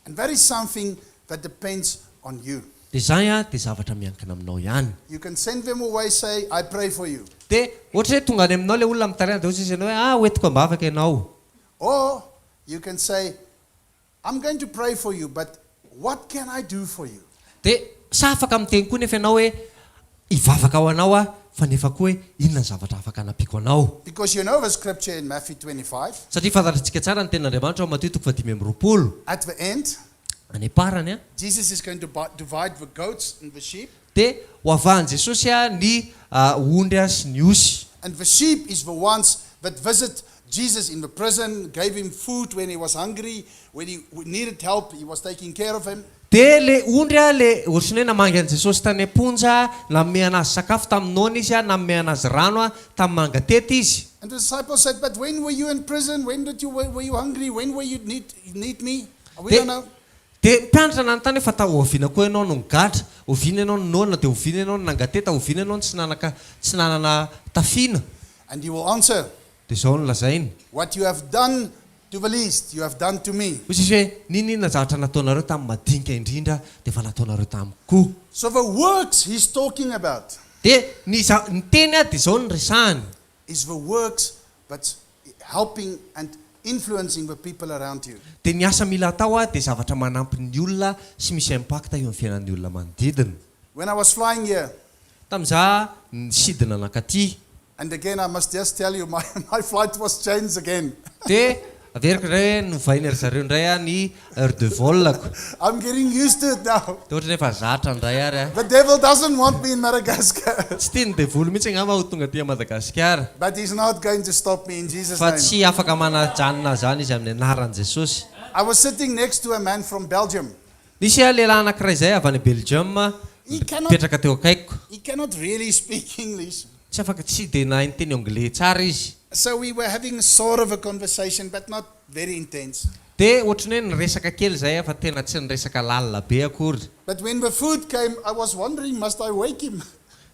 And that is something that depends on you. Dia zay a dia zavatra miankina aminao ihany. You can send them away, say, "I pray for you." Dia ohatra hoe tonga any aminao le olona mitaraina dia ohatry izy ianao hoe, "Ah, hoentiko ambavaka ianao." Or you can say, "I'm going to pray for you, but What can I do for you? Dia sa afaka miteny koa nefa ianao hoe, Hivavaka ho anao aho, fa nefa koa hoe, inona ny zavatra afaka hanampiako anao? Because you know the scripture in Matthew 25. Satria fantatritsika tsara ny tenin'Andriamanitra ao Matio toko fahadimy amby roapolo. At the end, Any am-parany a. Jesus is going to divide the goats and the sheep. Dia ho avahan'i Jesosy ny ondry sy ny osy. And the sheep is the ones that visit Jesus in the prison, gave him food when he was hungry, when he needed help, he was taking care of him. Dia le ondry a, le ohatran'ny hoe namangy an'i Jesosy tany am-ponja, nanome anazy sakafo tamin'ny noana izy a, nanome anazy rano a, tamin'ny mangatety izy. And the disciples said, "But when were you in prison? When did you were you hungry? When were you need me? We Dia don't know." dia mpianatra nanontany hoe fa ta oviana koa ianao no nigadra, oviana ianao no noana, dia oviana ianao no nangateta, oviana ianao no tsy nanaka tsy nanana tafiana. And he will answer, Dia izao no lazainy. "What you have done to the least, you have done to me." Hoy Jesosy hoe, N'inon'inona zavatra nataonareo tamin'ny madinika indrindra dia efa nataonareo tamiko koa. So the works he's talking about Dia ny za- ny teny dia izao no resahany. is the works that's helping and influencing the people around you. Dia ny asa mila atao dia zavatra manampy ny olona sy misy impact eo amin'ny fiainan'ny olona manodidina. When I was flying here, Tamin'izaho nisidina nankaty. And again, I must just tell you, my flight was changed again. Dia averiko indray hoe novainy ry zareo indray aho ny heure de vol-ko. I'm getting used to it now. Dia ohatran'ny efa zatra indray ary aho. The devil doesn't want me in Madagascar. Tsy tian'ny devoly mihitsy angamba ho tonga aty Madagasikara. But he's not going to stop me in Jesus' Fa name. tsy afaka manajanona izany izy amin'ny anaran'i Jesosy. I was sitting next to a man from Belgium. Nisy lehilahy anankiray izay avy any Belgium He cannot, nipetraka teo akaikiko. he cannot really speak English. Tsy afaka, tsy dia nahay niteny anglais tsara izy. So we were having sort of a conversation, but not very intense. Dia ohatran'ny hoe niresaka kely izahay fa tena tsy niresaka lalina be akory. But when the food came, I was wondering, must I wake him?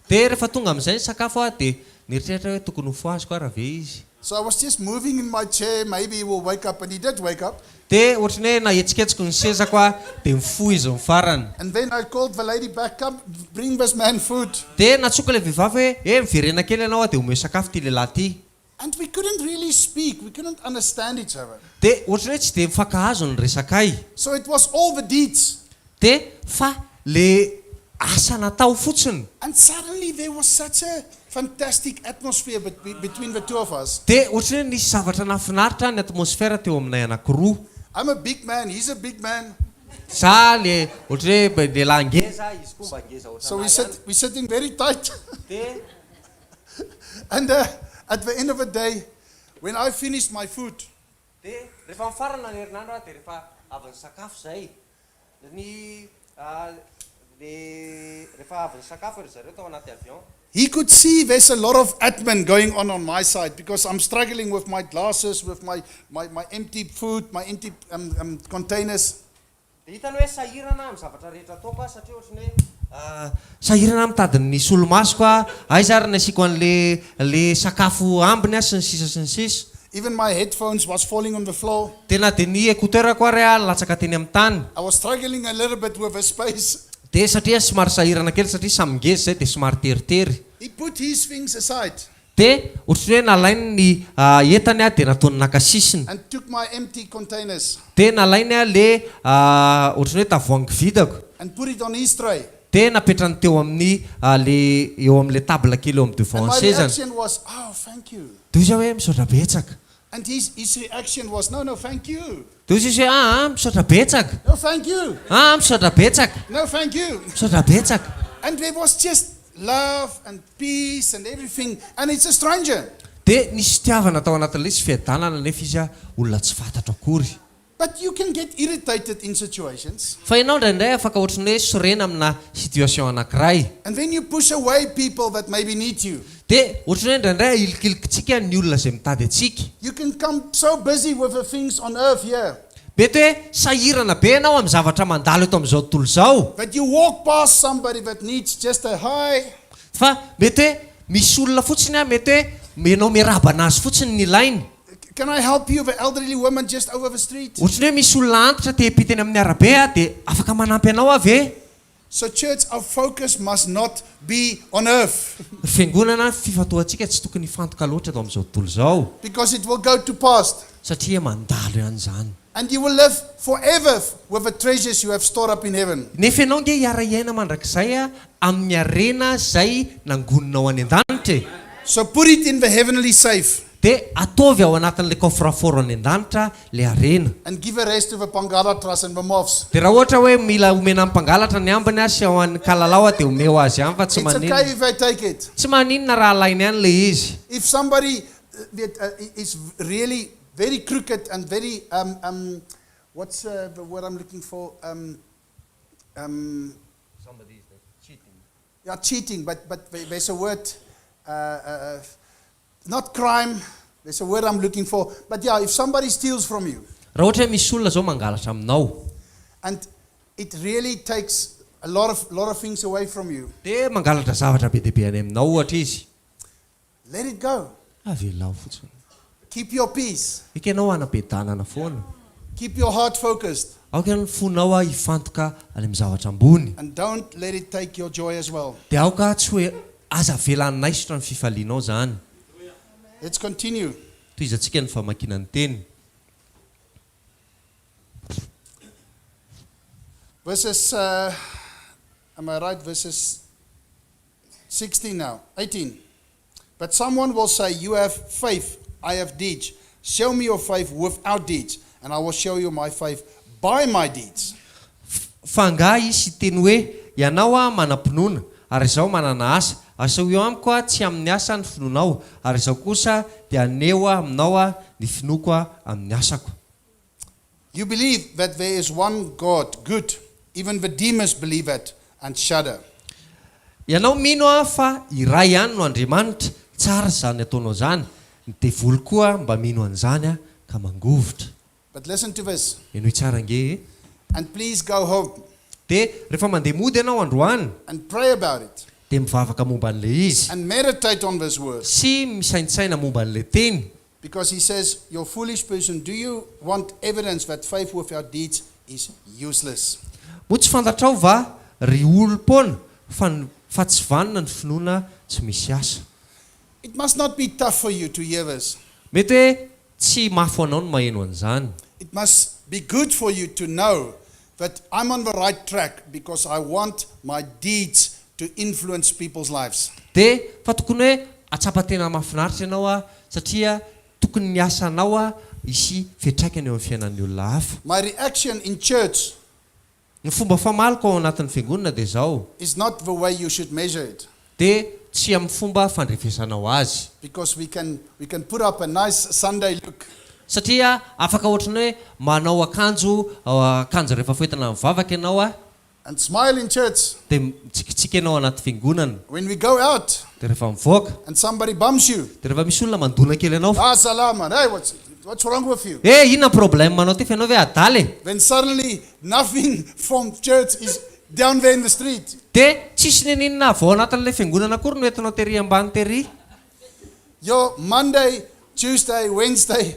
Dia rehefa tonga amin'izay ny sakafo aho dia nieritreritra hoe tokony hofohaziko ary ve izy. So I was just moving in my chair, maybe he will wake up, and he did wake up. Dia ohatran'ny hoe nahetsiketsiko ny sezako aho dia nifoha izy ny farany. And then I called the lady back, "Come, bring this man food." Dia nantsoiko ilay vehivavy hoe, Eh, miverena kely ianao dia omeo sakafo ity lehilahy ity. And we couldn't really speak, we couldn't understand each other. Dia ohatran'ny hoe tsy dia mifankahazo ny resakay. So it was all the deeds. Dia fa le asa natao fotsiny. And suddenly there was such a fantastic atmosphere between the two of us. Dia ohatran'ny hoe nisy zavatra nahafinaritra ny atmosfera teo aminay anankiroa. I'm a big man, he's a big man. Za le ohatran'ny hoe lehilahy ngeza, izy koa mba ngeza So we ohatran'ahy sit, ihany. we're sitting very tight. Dia And at the end of the day, when I finished my food, Dia rehefa mifarana ny herinandro aho dia rehefa avy nisakafo izay, ny le rehefa avy nisakafo ry zareo tao anaty avion. He could see there's a lot of admin going on my side because I'm struggling with my glasses, with my empty food, my empty containers. Dia hitany hoe sahirana amin'ny zavatra rehetra ataoko aho satria ohatran'ny hoe sahirana aho mitady ny solomasoko aho, aiza ary ny asiako an'le le sakafo ambiny aho sy ny sisa sy ny sisa. Even my headphones was falling on the floor. Dia na dia ny écouteur-ko ary aho latsaka teny amin'ny tany. I was struggling a little bit with the space. Dia satria somary sahirana kely satria samy ngeza izay dia somary teritery. He put his things aside Dia ohatran'ny hoe nalainy ny entany aho dia nataony naka sisiny. And took my empty containers Dia nalainy aho le ohatran'ny hoe tavoahangy vidako. And put it on his tray. Dia napetrany teo amin'ny le eo amin'ilay table kely eo amin'ny devant And ny my sezany. reaction was, "Oh, thank you." Dia hoy izy hoe misaotra betsaka. And his reaction was, No, thank you." Dia hoy izy hoe aa misaotra betsaka. "No, thank you." Aa misaotra betsaka. "No, thank you." Misaotra betsaka. And there was just love and peace and everything. And it's a stranger. Dia nisy fitiavana tao anatin'ilay izy, fiadanana nefa izy olona tsy fantatro akory. But you can get irritated in situations. Fa ianao indraindray afaka ohatran'ny hoe sorena amina situation anankiray. And then you push away people that maybe need you. Dia ohatran'ny hoe indraindray ahilikilikintsika ny olona izay mitady antsika. You can come so busy with the things on earth here Mety hoe sahirana be ianao amin'ny zavatra mandalo eto amin'izao tontolo izao. that you walk past somebody that needs just a hi. Fa mety hoe misy olona fotsiny a, mety hoe ianao miarahaba anazy fotsiny ny ilainy. Can I help you, the elderly woman just over the street? Ohatran'ny hoe misy olona antitra te hiampita eny amin'ny arabe a, dia afaka manampy anao aho ve? So, church, our focus must not be on earth Ny fiangonana, fifantohantsika tsy tokony hifantoka loatra eto amin'izao tontolo izao because it will go to past. Satria mandalo ihany izany. And you will live forever with the treasures you have stored up in heaven. Nefa ianao ange hiara-hiaina mandrakizay amin'ny harena izay nangoninao any an-danitra e! So put it in the heavenly safe. Dia ataovy ao anatin'ilay coffre-fort any an-danitra ilay harena. And give the rest to the pangalatras and the moths. Dia raha ohatra hoe mila omena ny mpangalatra ny ambiny sy ao an'ny kalalao dia omeo azy ihany fa tsy It's okay maninona. if they take it. Tsy maninona raha alainy ihany ilay izy. If somebody is really very crooked and very um um what's the word I'm looking for um um Somebody is cheating. yeah cheating but but there's a word uh, uh, not crime there's a word I'm looking for but yeah if somebody steals from you Raha ohatra hoe misy olona zao mangalatra aminao. and it really takes a lot of lot of things away from you Dia mangalatra zavatra be dia be any aminao ohatra izy. Let it go. Avelao fotsiny. Keep your peace. Eka ianao hanam-piadanana foana. Keep your heart focused. Aoka ny fonao hifantoka any amin'ny zavatra ambony. And don't let it take your joy as well. Dia aoka tsy hoe aza avela hanaisotra ny fifalianao izany. Let's continue. Tohizantsika ny famakiana ny teny. Verses, uh, am I right? Verses 16 now, 18. But someone will say, You have faith, I have deeds. Show me your faith without deeds, and I will show you my faith by my deeds. Fa angaha hisy hiteny hoe, Ianao aho manam-pinoana, ary izaho manana asa. Asehoy amiko aho tsy amin'ny asa ny finoanao, ary izaho kosa dia haneho aminao aho ny finoako amin'ny asako. You believe that there is one God, good. Even the demons believe that and shudder. Ianao mino aho fa iray ihany no Andriamanitra, tsara izany ataonao izany, ny devoly koa mba mino an'izany ka mangovitra. But listen to this. Henoy tsara ange e. And please go home. Dia rehefa mandeha mody ianao androany. And pray about it. Dia mivavaka momba an'ilay izy. And meditate on this word. Sy misaintsaina momba an'ilay teny. Because he says, Your foolish person, do you want evidence that faith without deeds is useless? Moa tsy fantatrao va, ry olom-poana, fa ny fa tsy vanona ny finoana tsy misy asa? It must not be tough for you to hear this. Mety hoe tsy mafy ho anao ny maheno an'izany. It must be good for you to know that I'm on the right track because I want my deeds to influence people's lives. Dia fa tokony hoe hahatsapa tena mahafinaritra ianao a, satria tokony ny asanao a hisy fiantraikany eo amin'ny fiainan'ny olona hafa. My reaction in church Ny fomba famaliko ao anatin'ny fiangonana dia izao. Is not the way you should measure it. Dia tsy amin'ny fomba fandrefesanao azy. Because we can we can put up a nice Sunday look. Satria afaka ohatran'ny hoe manao akanjo akanjo rehefa foentina mivavaka ianao a. And smile in church. Dia mitsikitsiky ianao anaty fiangonana. When we go out. Dia rehefa mivoaka. And somebody bumps you. Dia rehefa misy olona mandona kely anao. Ah salama, hey what's what's wrong with you? Eh inona ny problème anao ty fa ianao ve adala e? Then suddenly nothing from church is down there in the street. Dia tsisy n'inon'inona avy ao anatin'ilay fiangonana akory no entinao tery ambany tery. Your Monday, Tuesday, Wednesday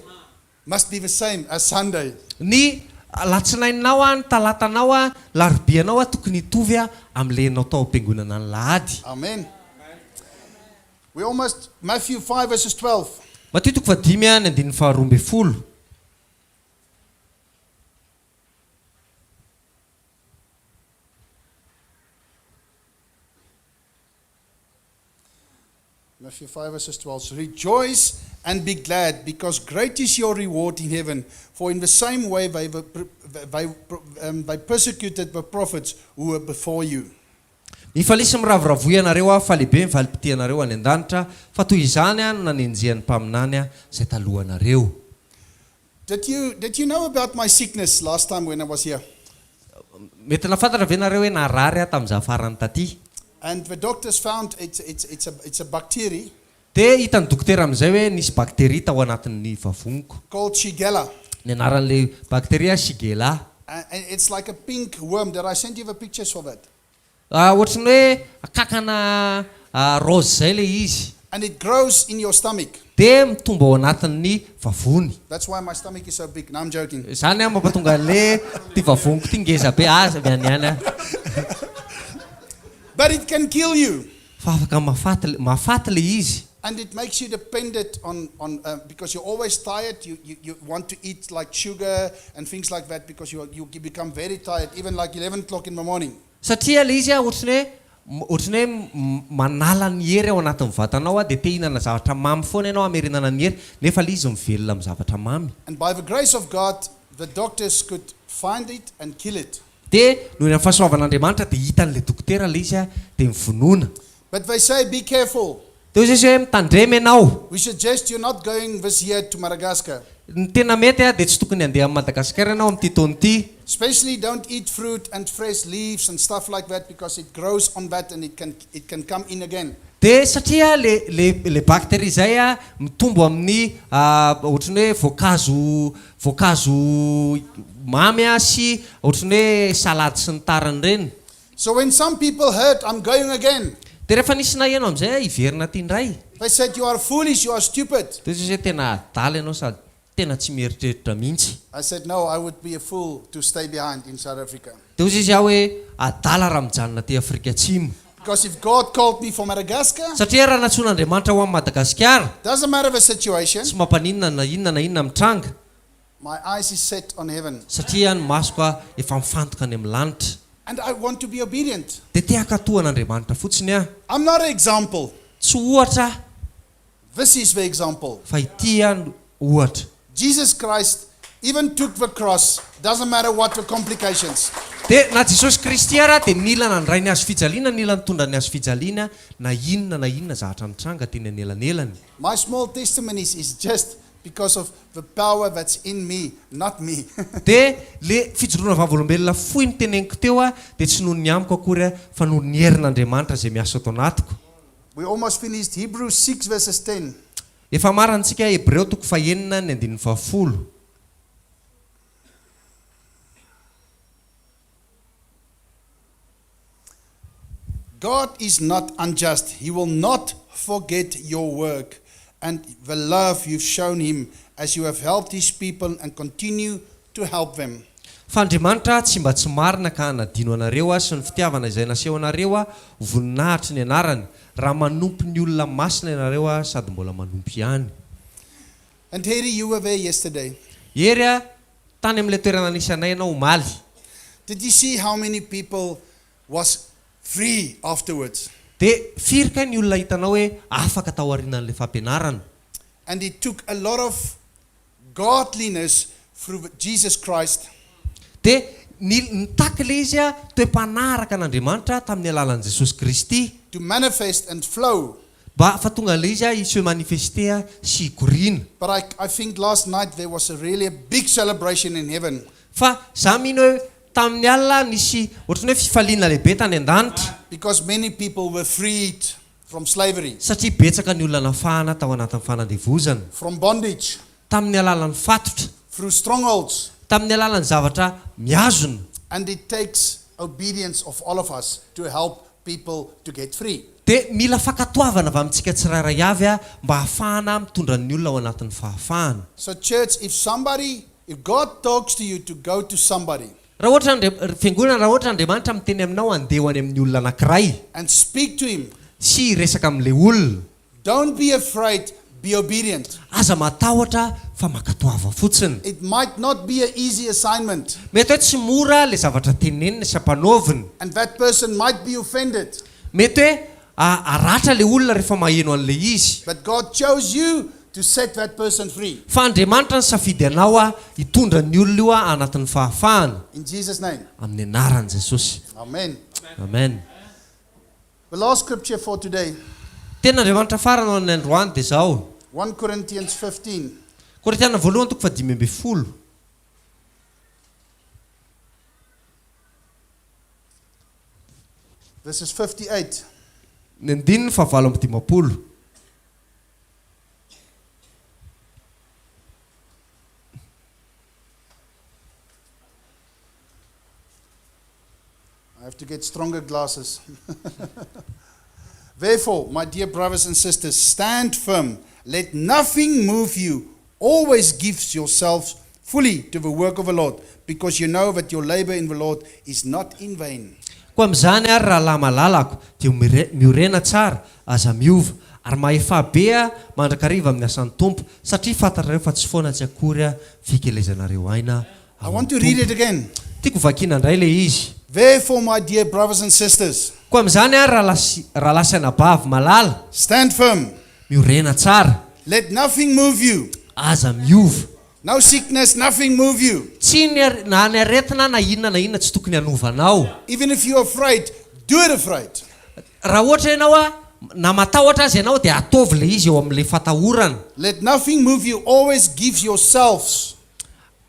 must be the same as Sunday. Ny alatsinainao a, ny talatanao a, larobianao a tokony hitovy a amin'ilay ianao tao am-piangonana ny lahady. Amen. We almost Matthew 5 verses 12. Matio toko fahadimy a ny andininy faharoa ambin'ny folo. Matthew 5 verses 12. Rejoice and be glad, because great is your reward in heaven. For in the same way they, were, they, um, they persecuted the prophets who were before you. Mifalia sy miravoravoa ianareo a fa lehibe ny valim-pitianareo any an-danitra fa toy izany a no nanenjehan'ny mpaminany a izay talohanareo. Did you know about my sickness last time when I was here? Mety nafantatra ve nareo hoe narary aho tamin'izaho farany taty? And the doctors found it's a bacteria Dia hitan'ny dokotera amin'izay hoe nisy bakteria tao anatin'ny vavoniko. Called Shigella. Ny anaran'ilay bakteria Shigella. And it's like a pink worm. Did I send you the pictures of it? Ah, ohatran'ny hoe kakana ah, rose zay ilay izy. And it grows in your stomach. Dia mitombo ao anatin'ny vavony. That's why my stomach is so big. No, I'm joking. Zany a mampatonga an'le ty vavoniko ty ngeza be aza miany ihany a. But it can kill you. Fa afaka mahafaty mahafaty le izy. And it makes you dependent on, on because you're always tired. You want to eat like sugar and things like that because you become very tired, even like 11 o'clock in the morning. Satria ilay izy ohatry ny hoe ohatry ny hoe manala ny hery ao anatin'ny vatanao dia te hihinana zavatra mamy foana ianao hamerenana ny hery nefa ilay izy mivelona amin'ny zavatra mamy. And by the grace of God, the doctors could find it and kill it. Dia noho ny amin'ny fahasoavan'Andriamanitra dia hitan'ilay dokotera ilay izy dia novonoina. But they say, be careful. Dia hoy Jesosy hoe mitandrema ianao. We suggest you're not going this year to Madagascar. Ny tena mety dia tsy tokony handeha amin'i Madagasikara ianao amin'ity taona ity. Especially don't eat fruit and fresh leaves and stuff like that because it grows on that and it can it can come in again. Dia satria le le le bacterie izay mitombo amin'ny ohatran'ny hoe voankazo voankazo mamy sy ohatran'ny hoe salady sy ny tariny ireny. So when some people heard I'm going again. Dia rehefa nisy naheno amin'izay aho hiverina aty indray. They said you are foolish, you are stupid. Dia hoy izy hoe tena adala ianao sady tena tsy mieritreritra mihitsy. I said no, I would be a fool to stay behind in South Africa. Dia hoy izy aho hoe adala raha mijanona aty Afrika Atsimo. Because if God called me for Madagascar. Satria raha nantsoin'Andriamanitra ho any Madagasikara. Doesn't matter the situation. Tsy mampaninona na inona na inona mitranga. My eyes is set on heaven. Satria ny masoko efa mifantoka any amin'ny lanitra. And I want to be obedient. Dia te hankatò an'Andriamanitra fotsiny aho. I'm not an example. Tsy ohatra aho. This is the example. Fa ity aho no ohatra. Jesus Christ even took the cross, doesn't matter what the complications. Dia na Jesosy Kristy ara dia nila nandray ny hazofijaliana, nila nitondra ny hazofijaliana na inona na inona zavatra nitranga teny anelanelany. My small testimonies is just Because of the power that's in me, not me. Dia le fijoroana vavolombelona fohy noteneniko teo dia tsy noho ny amiko akory fa noho ny herin'Andriamanitra izay miasa ato anatiko. We almost finished Hebrews 6 verses 10. Efa marantsika Hebreo toko fahenina ny andininy fahafolo. God is not unjust, he will not forget your work and the love you've shown him as you have helped his people and continue to help them. Fa Andriamanitra tsy mba tsy marina ka hanadino anareo sy ny fitiavana izay nasehonareo ho voninahitry ny anarany, raha manompo ny olona masina ianareo sady mbola manompo ihany. And Hery, you were there yesterday. Hery a, tany amin'ilay toerana nisy anay ianao omaly. Did you see how many people was free afterwards? Dia firy kay ny olona hitanao hoe afaka tao aorianan'ilay fampianarana? And it took a lot of godliness through Jesus Christ. Dia ny nitaky ilay izy toe-panahy araka an'Andriamanitra tamin'ny alalan'i Jesosy Kristy. To manifest and flow. Mba fa tonga ilay izy hi se manifester sy hikoriana. But I I think last night there was a really a big celebration in heaven. Fa za mino hoe tamin'ny alina nisy ohatran'ny hoe fifaliana lehibe tany an-danitra. Because many people were freed from slavery. Satria betsaka ny olona nafahana tao anatin'ny fanandevozana. From bondage. Tamin'ny alalan'ny fatotra. Through strongholds. Tamin'ny alalan'ny zavatra mihazona. And it takes obedience of all of us to help people to get free. Dia mila fankatoavana avy amintsika tsirairay avy mba hahafahana mitondra ny olona ao anatin'ny fahafahana. So church if somebody, if God talks to you to go to somebody. Raha ohatra Andria, ry fiangonana, raha ohatra Andriamanitra miteny aminao handeha ho any amin'ny olona anankiray. And speak to him. Sy hiresaka amin'ilay olona. Don't be afraid, be obedient. Aza matahotra fa mankatoava fotsiny. It might not be a easy assignment. Mety hoe tsy mora ilay zavatra tenenina sy ampanaovina. And that person might be offended. Mety hoe haratra ilay olona rehefa maheno an'ilay izy. But God chose you to set that person free. Fa Andriamanitra nisafidy anao hitondra ny olona io anatin'ny fahafahana. In Jesus name. Amin'ny anaran'i Jesosy. Amen. Amen. The last scripture for today. Tenin'Andriamanitra farany ho an'ny androany dia izao. One Corinthians 15. Korintiana voalohany toko fahadimy ambin'ny folo. Verses 58. Ny andininy fahavalo amby dimampolo. I have to get stronger glasses. Therefore, my dear brothers and sisters, stand firm. Let nothing move you. Always give yourselves fully to the work of the Lord, because you know that your labor in the Lord is not in vain. Koa amin'izany ary rahalahy malalako dia miorena tsara, aza miova. Ary mahefà be mandrakariva amin'ny asan'ny Tompo, satria fantatrareo fa tsy foana tsy akory ny fikelezanareo aina I ao want amin'ny to read Tompo. it again. Tiako hovakiana indray ilay izy. Therefore, my dear brothers and sisters, Koa amin'izany ary, rahalahy sy rahalahy sy anabavy malala, stand firm. miorena tsara, Let nothing move you. aza miova. No sickness, nothing move you. Tsy ny are, na ny aretina na inona na inona tsy tokony hanova anao. Even if you're afraid, do it afraid. Raha ohatra ianao a, na matahotra aza ianao dia ataovy ilay izy eo amin'ilay fatahorana. Let nothing move you. Always give yourselves.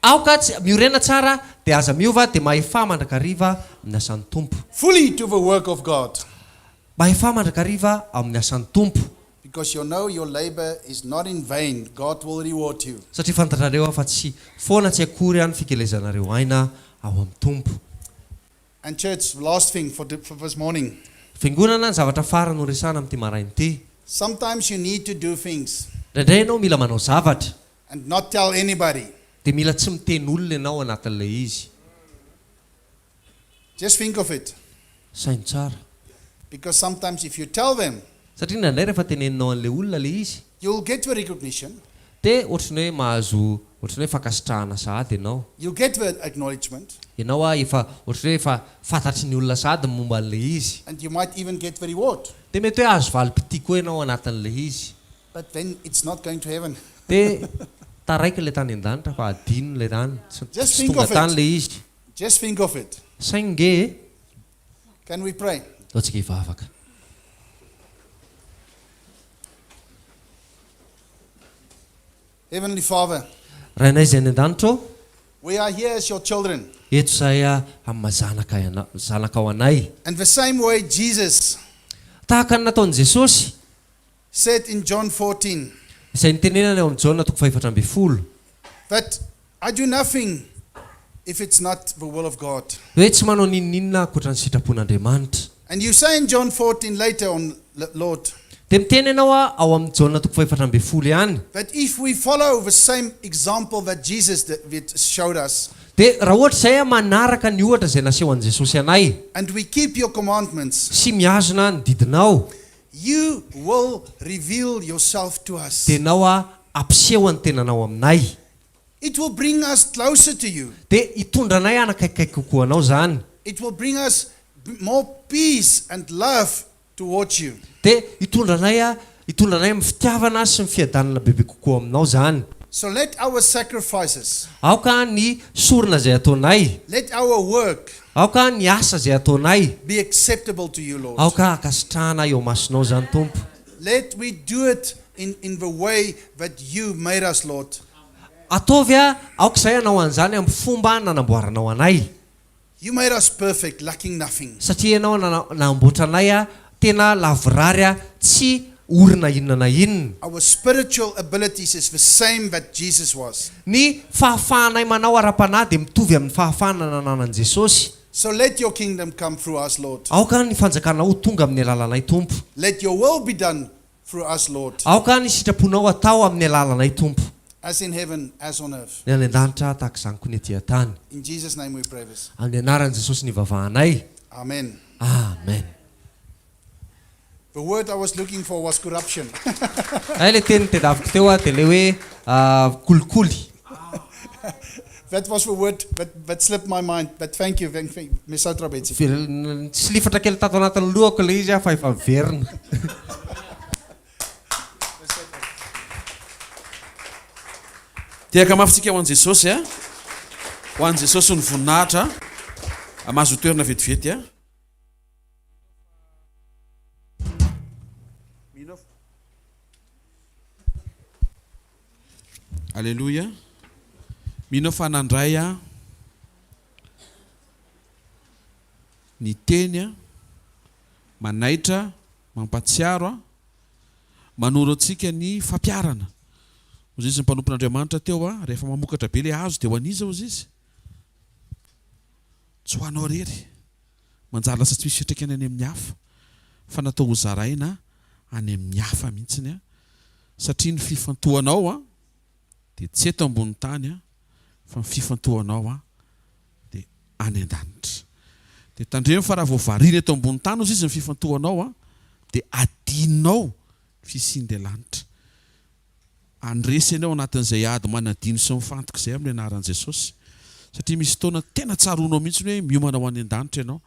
Aoka tsy, miorena tsara dia aza miova dia mahefà mandrakariva amin'ny asan'ny Tompo. Fully to the work of God. Mahefà mandrakariva amin'ny asan'ny Tompo. Because you know your labor is not in vain, God will reward you. Satria fantatrareo fa tsy foana tsy akory ny fikelezanareo aina ao amin'ny Tompo. And church, last thing for, for this morning. Fiangonana, ny zavatra farany ho resahana amin'ity maraina ity. Sometimes you need to do things. Indraindray ianao mila manao zavatra. And not tell anybody. Dia mila tsy miteny olona ianao anatin'ilay izy. Just think of it. Saino tsara. Because sometimes if you tell them. Satria indraindray rehefa teneninao an'ilay olona ilay izy. You'll get the recognition. Dia ohatran'ny hoe mahazo ohatran'ny hoe fankasitrahana sahady ianao. You'll get the acknowledgement. Ianao a efa ohatran'ny hoe efa fantatry ny olona sahady ny momba an'ilay izy. And you might even get the reward. Dia mety hoe hahazo valim-pitia koa ianao anatin'ilay izy. But then it's not going to heaven. Dia taraiky ilay tany an-danitra fa adino ilay tany. Tsy Just tsy think tonga of tany it. ilay izy. Just think of it. Saino nge e. Can we pray? Ndao tsika hivavaka. Heavenly Father. Rainay izay any an-danitra ô. We are here as your children. Eto izahay amin'ny maha zanaka zanakao anay. And the same way Jesus. Tahaka ny nataon'i Jesosy. Said in John 14. Izay nitenenany ao amin'ny Jaona toko fahefatra ambinifolo. That I do nothing if it's not the will of God. Hoe tsy manao n'inon'inona ankoatra ny sitrapon'Andriamanitra. And you say in John 14 later on, Lord. Dia miteny ianao ao amin'ny Jaona toko fahefatra ambinifolo ihany. That if we follow the same example that Jesus showed us. Dia raha ohatra izay manaraka ny ohatra izay nasehon'i Jesosy anay. And we keep your commandments. Sy mihazona ny didinao. You will reveal yourself to us. Dia ianao hampiseho ny tenanao aminay. It will bring us closer to you. Dia hitondra anay hanakaikikaiky kokoa anao izany. It will bring us more peace and love towards you. Dia hitondra anay hitondra anay amin'ny fitiavana sy ny fiadanana bebe kokoa aminao izany. So let our sacrifices. Aoka ny sorona izay ataonay. Let our work. Aoka ny asa izay ataonay. Be acceptable to you, Lord. Aoka hankasitrahana eo imasonao izany, Tompo. Let we do it in in the way that you made us, Lord. Ataovy aoka izahay hanao an'izany amin'ny fomba nanamboaranao anay. You made us perfect, lacking nothing. Satria Ianao nanamboatra anay tena lavorary tsy ory na inona na inona. Our spiritual abilities is the same that Jesus was. Ny fahafahanay manao ara-panahy dia mitovy amin'ny fahafahana nananan'i Jesosy. So let your kingdom come through us, Lord. Aoka ny fanjakanao ho tonga amin'ny alalanay, Tompo. Let your will be done through us, Lord. Aoka ny sitraponao hatao amin'ny alalanay, Tompo. As in heaven, as on earth. Ny any an-danitra tahaka izany koa ny ety an-tany. In Jesus name we pray this. Amin'ny anaran'i Jesosy no ivavahanay. Amen. Amen. The word I was looking for was corruption. Hay ilay teny tedaviko teo dia ilay hoe kolikoly. That was the word that, that slipped my mind, but thank you, thank, thank, Misaotra betsaka. Nisilifatra kely tato anatin'ny lohako ilay izy fa efa miverina. Tehaka mafy tsika ho an'i Jesosy a! Ho an'i Jesosy ny voninahitra a! Mahazo toerana vetivety a! Aleloia! Mino aho fa nandray aho ny teny manaitra, mampatsiaro aho, manoro antsika ny fampiharana. Hozy izy ny mpanompon'Andriamanitra teo aho, rehefa mamokatra be ilay hazo dia ho an'iza hozy izy? Tsy ho anao irery. Manjary lasa tsy misy fiantraikany any amin'ny hafa fa natao hozaraina any amin'ny hafa mihitsiny satria ny fifantohanao dia tsy eto ambony tany fa ny fifantohanao dia any an-danitra. Dia tandremo fa raha vao variana eto ambony tany ozy izy ny fifantohanao dia adinonao ny. Fisian'ilay lanitra. Handresy ianao ao anatin'izay ady manadino sy mifantoka izay amin'ny anaran'i Jesosy. Satria misy fotoana tena tsaroanao mihitsy hoe miomana ho any an-danitra ianao.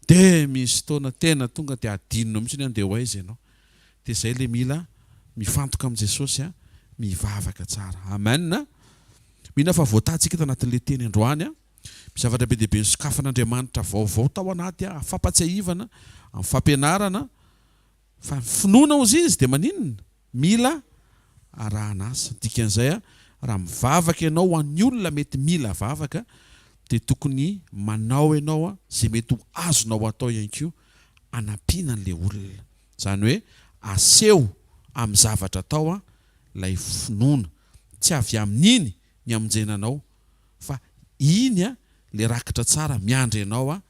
Dia misy fotoana tena tonga dia adinonao mihitsy hoe andeha ho aiza ianao. Dia izay ilay mila mifantoka amin'i Jesosy, mivavaka tsara. Amen. Mino aho fa voatahintsika eto anatin'ilay teny androany. Misy zavatra be dia be nosokafan'Andriamanitra vaovao tao anaty fampatsiahivana, amin'ny fampianarana. Fa ny finoana hozy izy dia maninona? Mila arahana asa. Dikan'izay raha mivavaka ianao ho an'ny olona mety mila vavaka dia tokony manao ianao izay mety ho azonao atao ihany koa hanampiana an'ilay olona. Izany hoe aseho amin'ny zavatra atao ilay finoana. Tsy avy amin'iny ny hamonjena anao fa iny ilay rakitra tsara miandry anao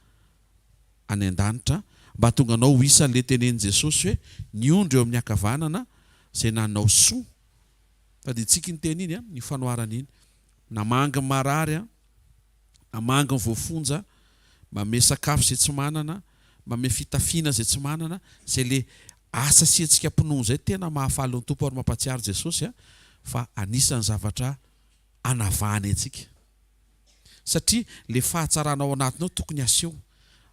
any an-danitra, mba hahatonga anao ho isan'ilay tenenin'i Jesosy hoe, Ny ondry eo amin'ny ankavanana izay nanao soa. Tadidintsika iny teny iny, iny fanoharana iny. Namangy ny marary, namangy ny voafonja, manome sakafo izay tsy manana, manome fitafiana izay tsy manana, izay ilay asa sy hetsika mpinono izay tena mahafaly ny Tompo ary mampahatsiaro Jesosy fa anisan'ny zavatra anavahany antsika. Satria le fahatsarana ao anatiny ao tokony aseho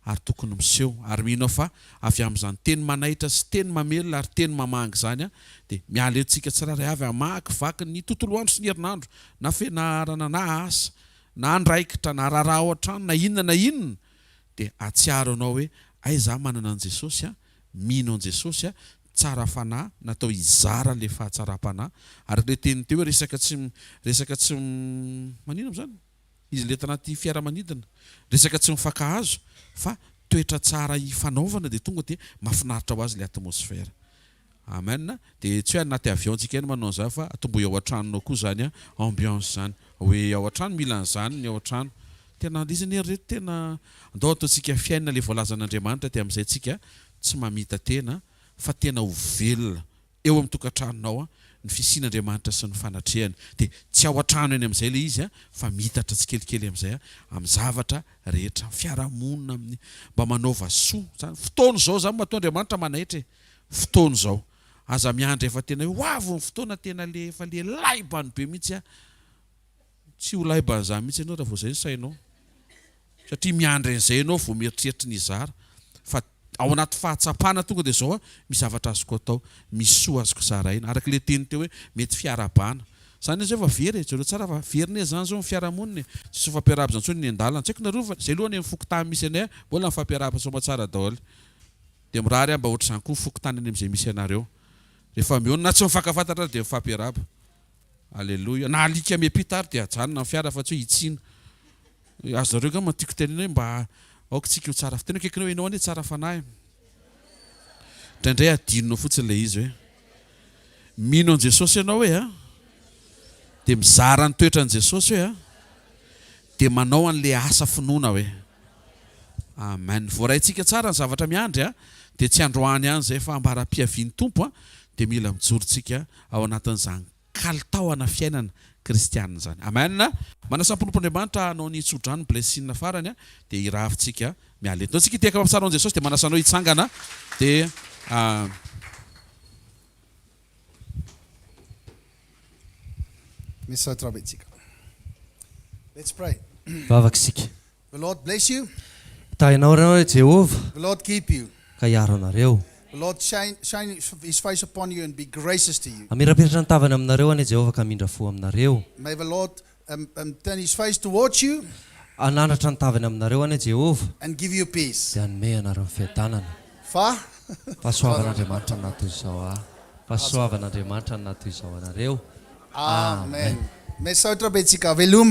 ary tokony miseho. Ary mino aho fa avy amin'izany teny manaitra sy teny mamelona ary teny mamangy izany dia miala eto tsika tsirairay avy hamakivaky ny tontolo andro sy ny herinandro na fianarana na asa na andraikitra na raharaha ao an-trano na inona na inona dia hahatsiaro anao hoe hay za manana an'i Jesosy a, mino an'i Jesosy a, tsara fanahy, natao hizara le fahatsaram-panahy, araka le teniny teo hoe resaka tsy resaka tsy manino moa zany? Izy le tanaty fiaramanidina, resaka tsy mifankahazo fa toetra tsara hifanaovana dia tonga dia mahafinaritra ho azy le atmosphère. Amen, dia tsy hoe anaty avion tsika ihany manao an'izany fa atombohy ao an-tranonao koa zany ambiance zany, hoe ao an-trano mila an'izany ny ao an-trano, tena izy anie ry reto tena andao ataontsika fiainana le voalazan'Andriamanitra dia amin'izay tsika tsy mamita-tena fa tena ho velona eo amin'ny tokantranonao ny fisian'Andriamanitra sy ny fanatrehany. Dia tsy ao an-trano eny amin'izay ilay izy fa miitatra tsikelikely amin'izay amin'ny zavatra rehetra, amin'ny fiarahamonina, amin'ny mba manaova soa izany. Fotoana izao izany matoa Andriamanitra manaitra e! Fotoana izao. Aza miandry efa tena hoe ho avy ny fotoana tena le efa le laibany be mihitsy aho. Tsy ho laiban'izany mihitsy ianao raha vao izay ny sainao. Satria miandry an'izay ianao vao mieritreritra ny hizara. Fa ao anaty fahatsapana tonga dia izao misy zavatra azoko atao, misy soa azoko zaraina. Araka ilay teny teo hoe mety fiarahabana. Izany izao efa very e, jereo tsara fa very anie izany izao ny fiarahamonina e. Tsisy mifampiarahaba izany intsony ny an-dalana. Tsy haiko nareo fa izay aloha any amin'ny fokontany misy anay mbola mifampiarahaba soamatsara daholo. Dia mirary aho mba ohatr'izany koa ny fokontany any amin'izay misy anareo. Rehefa mihaona na tsy mifankafantatra ary dia mifampiarahaba. Aleloia. Na alika miampita ary dia ajanona ny fiara fa tsy hoe hitsiana. Azonareo angamba ny tiako tenenina hoe mba aoka tsika ho tsara fiteny akaikinao hoe ianao anie tsara fanahy. Indraindray adinonao fotsiny ilay izy hoe mino an'i Jesosy ianao hoe a, dia mizara ny toetran'i Jesosy hoe a, dia manao an'ilay asa finoana hoe. Amen. Voaraintsika tsara ny zavatra miandry a, dia tsy androany ihany izay fa ambara-piavian'ny Tompo a, dia mila mijoro tsika ao anatin'izany kalitao ana fiainana kristianina izany. Amen. Manasa ny mpanompon'Andriamanitra hanao ny tsodrano blessing farany dia hiravintsika miala eto. Ndao tsika hitehaka mampisaron an'i Jesosy dia manasa anao hitsangana dia Misaotra betsaka. Let's pray. Vavaka isika. The Lord bless you. Hitahy anareo Jehovah. The Lord keep you. Ka hiaro anareo. The Lord shine, shine his face upon you and be gracious to you. Hamirapiratra ny tavany aminareo anie Jehovah ka hamindra fo aminareo. May the Lord um, um, turn his face towards you. Hanandratra ny tavany aminareo anie Jehovah. And give you peace. Dia hanome anareo ny fiadanana. Fa. Fahasoavan'Andriamanitra no nahatoy izao ahy. Fahasoavan'Andriamanitra no nahatoy izao anareo. Amen. Misaotra betsaka. Veloma.